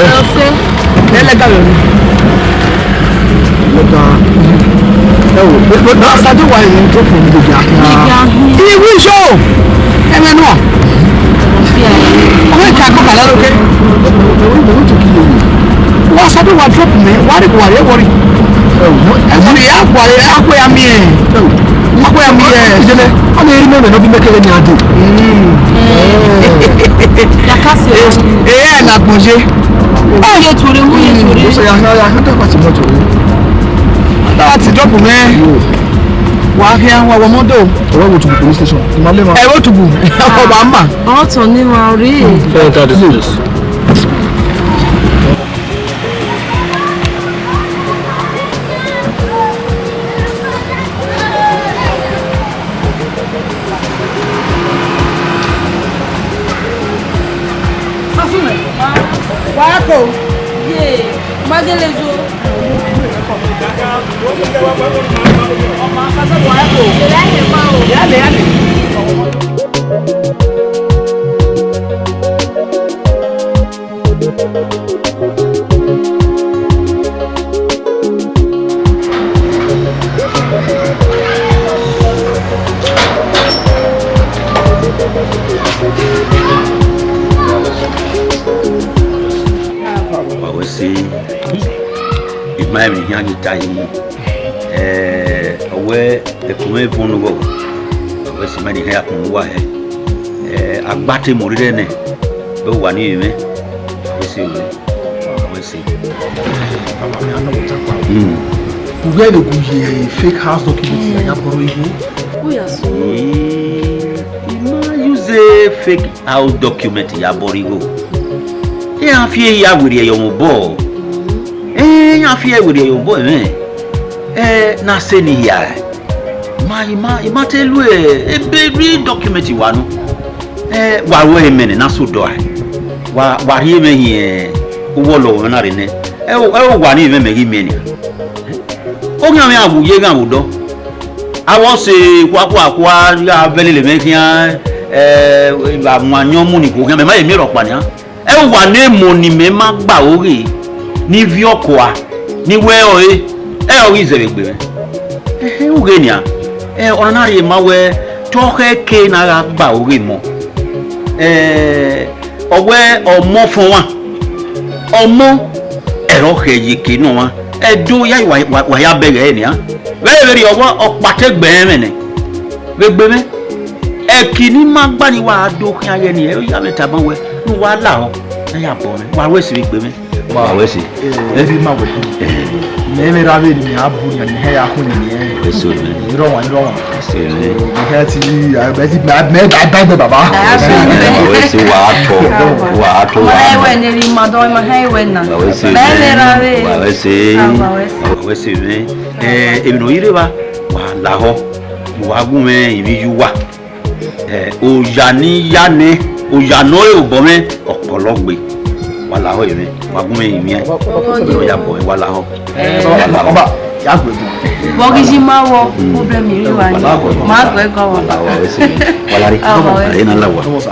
Ẹ, ọse. Ẹ lẹga vbe. Lẹga. Ẹ wo, ẹ, ẹ, ẹ, Sade wa yẹn drop mi dede akia. Dede akia. Iwu iso. Ẹmwẹ nua. Ọmọ ika kọ kala loke. Wa Sade wa drop mi, wa re wa re wọri. Ẹ wọri ya gua re, a kue ya miẹn. A kue ya miẹn. Jene, ọ na eri mẹmẹ nọ bi mẹ kẹghẹ ni a do. Yakasi. Ẹ, ẹ na gbọn ye. Mu ye ture, mu ye ture. Musa ya ya ya ta pati mọto. Ta pati drop mẹ. Wa khian wa wọ mọto. Ẹ wẹ wo Otubu police station. Ima le ma. Ẹ wẹ Otubu. Ọ ba ma. Ọ tọ ni ma ri. Fẹ ta this place. Wa ko. Ye, ma gele zo. Wa wẹ se, I ma emwi hia ghi ta yi mu. Ẹ, ọ wẹ ẹkun mwẹ vọn ne uwẹ, ọ wẹ se ma ni hẹ akun uwa hẹ. Ẹ, a gba te mu rhirẹ nẹ, vbe uwa ni mwẹ, ọ wẹ se wẹ. Uwẹ vbe gu ye fake house document ya ya bọrọ igho. Oya so. Eh, I ma use fake house document ya bọrọ igho. Iran fi ehe ya werriẹ ye ọmwa obọ. Eh, iran fi ehe werriẹ ye ọmwa obọ ẹmwẹ. Eh, na sẹ ne I hia. Ma, I ma, I ma te lu ebe real document wa nọ. Eh, wa ru ẹre mẹ nẹ, na so dọe. Wa, wa rhie mwẹ hin, eh, uwu ọlọghọmwa na rre nẹ. Ẹ o, ẹ o, wa ni mwẹ mẹ ghi miẹn nia. Oghian mwẹ a wu ye ghan vbe odọ. Avbe ọse khuakhuakhua gha vẹ lele mwẹ khian, ẹ, vbe a mu ayọn mu ni khuo khian, mẹ ma ye miẹn rhọkpa nian. Ẹ wa ne emọ ne imẹ ma gba aro ghe, ne I viọ kua, ne I wẹ ọre, ẹ ọ ghi zẹ vbe egbe mwẹ. Ẹhẹn, u ghe nian, ẹ, ọna na rhie ma wẹ, te ọ khẹ ke ne a gha gba aro ghe emọ. Ẹ, ọ wẹ ọmọ fọn ọmwa, ọmọ ẹre ọ khẹ ye eke ne ọmwa, Ẹdo ya wa, wa, wa ya bẹghe ẹre nian. Vbe vberriọ, ọkpa te gbe ẹmwẹ nẹ, vbe egbe mwẹ. Ẹki ne I ma gba ne I wa do khian ye ni, ẹ ya mwẹ tama wẹ, ne uwa lahọ, ne a ya bọ mwẹ, wa ru ẹse vbe egbe mwẹ. Wa ru ẹse. Ẹ, ẹ, vbe ma wẹ. Mẹ vbe ra vbe ne a bu yan, ne hẹ ya khun ni. Ẹse mwẹ. Irọ wan, irọ wan. Ẹse mwẹ. Mẹ hẹ ti, ẹ, mẹ ti, mẹ, mẹ da, da gbẹ baba. Wa ru ẹse, wa tọ, wa tọ, wa. Ọmọ ẹwẹ ne ri ma dọ, ma hẹ ẹwẹ na. Wa ru ẹse. Mẹ vbe ra vbe. Wa ru ẹse. Ah, wa ru ẹse. Wa ru ẹse mwẹ. Ẹ, emwi ne ọ i rre evba, wa lahọ, wa gu mwẹ emwi ye uwa. Ẹ, oya ne I ya nẹ, oya ne ọ re obọ mwẹ, ọ kọlọ gbe. Wa lahọ emwi, wa gu mwẹ emwi, ọ ya bọ, wa lahọ. Wa lahọ. Ọba, ya gbe gun. Vbe ọ ghi yi ma wọ, problem iri wa ni. Ma gbe gọ wọ. Wa lahọ, wa ru ẹse mwẹ. Wa lari. Ah, wa ru ẹse. Ẹ na la wa. Ọmọ sa.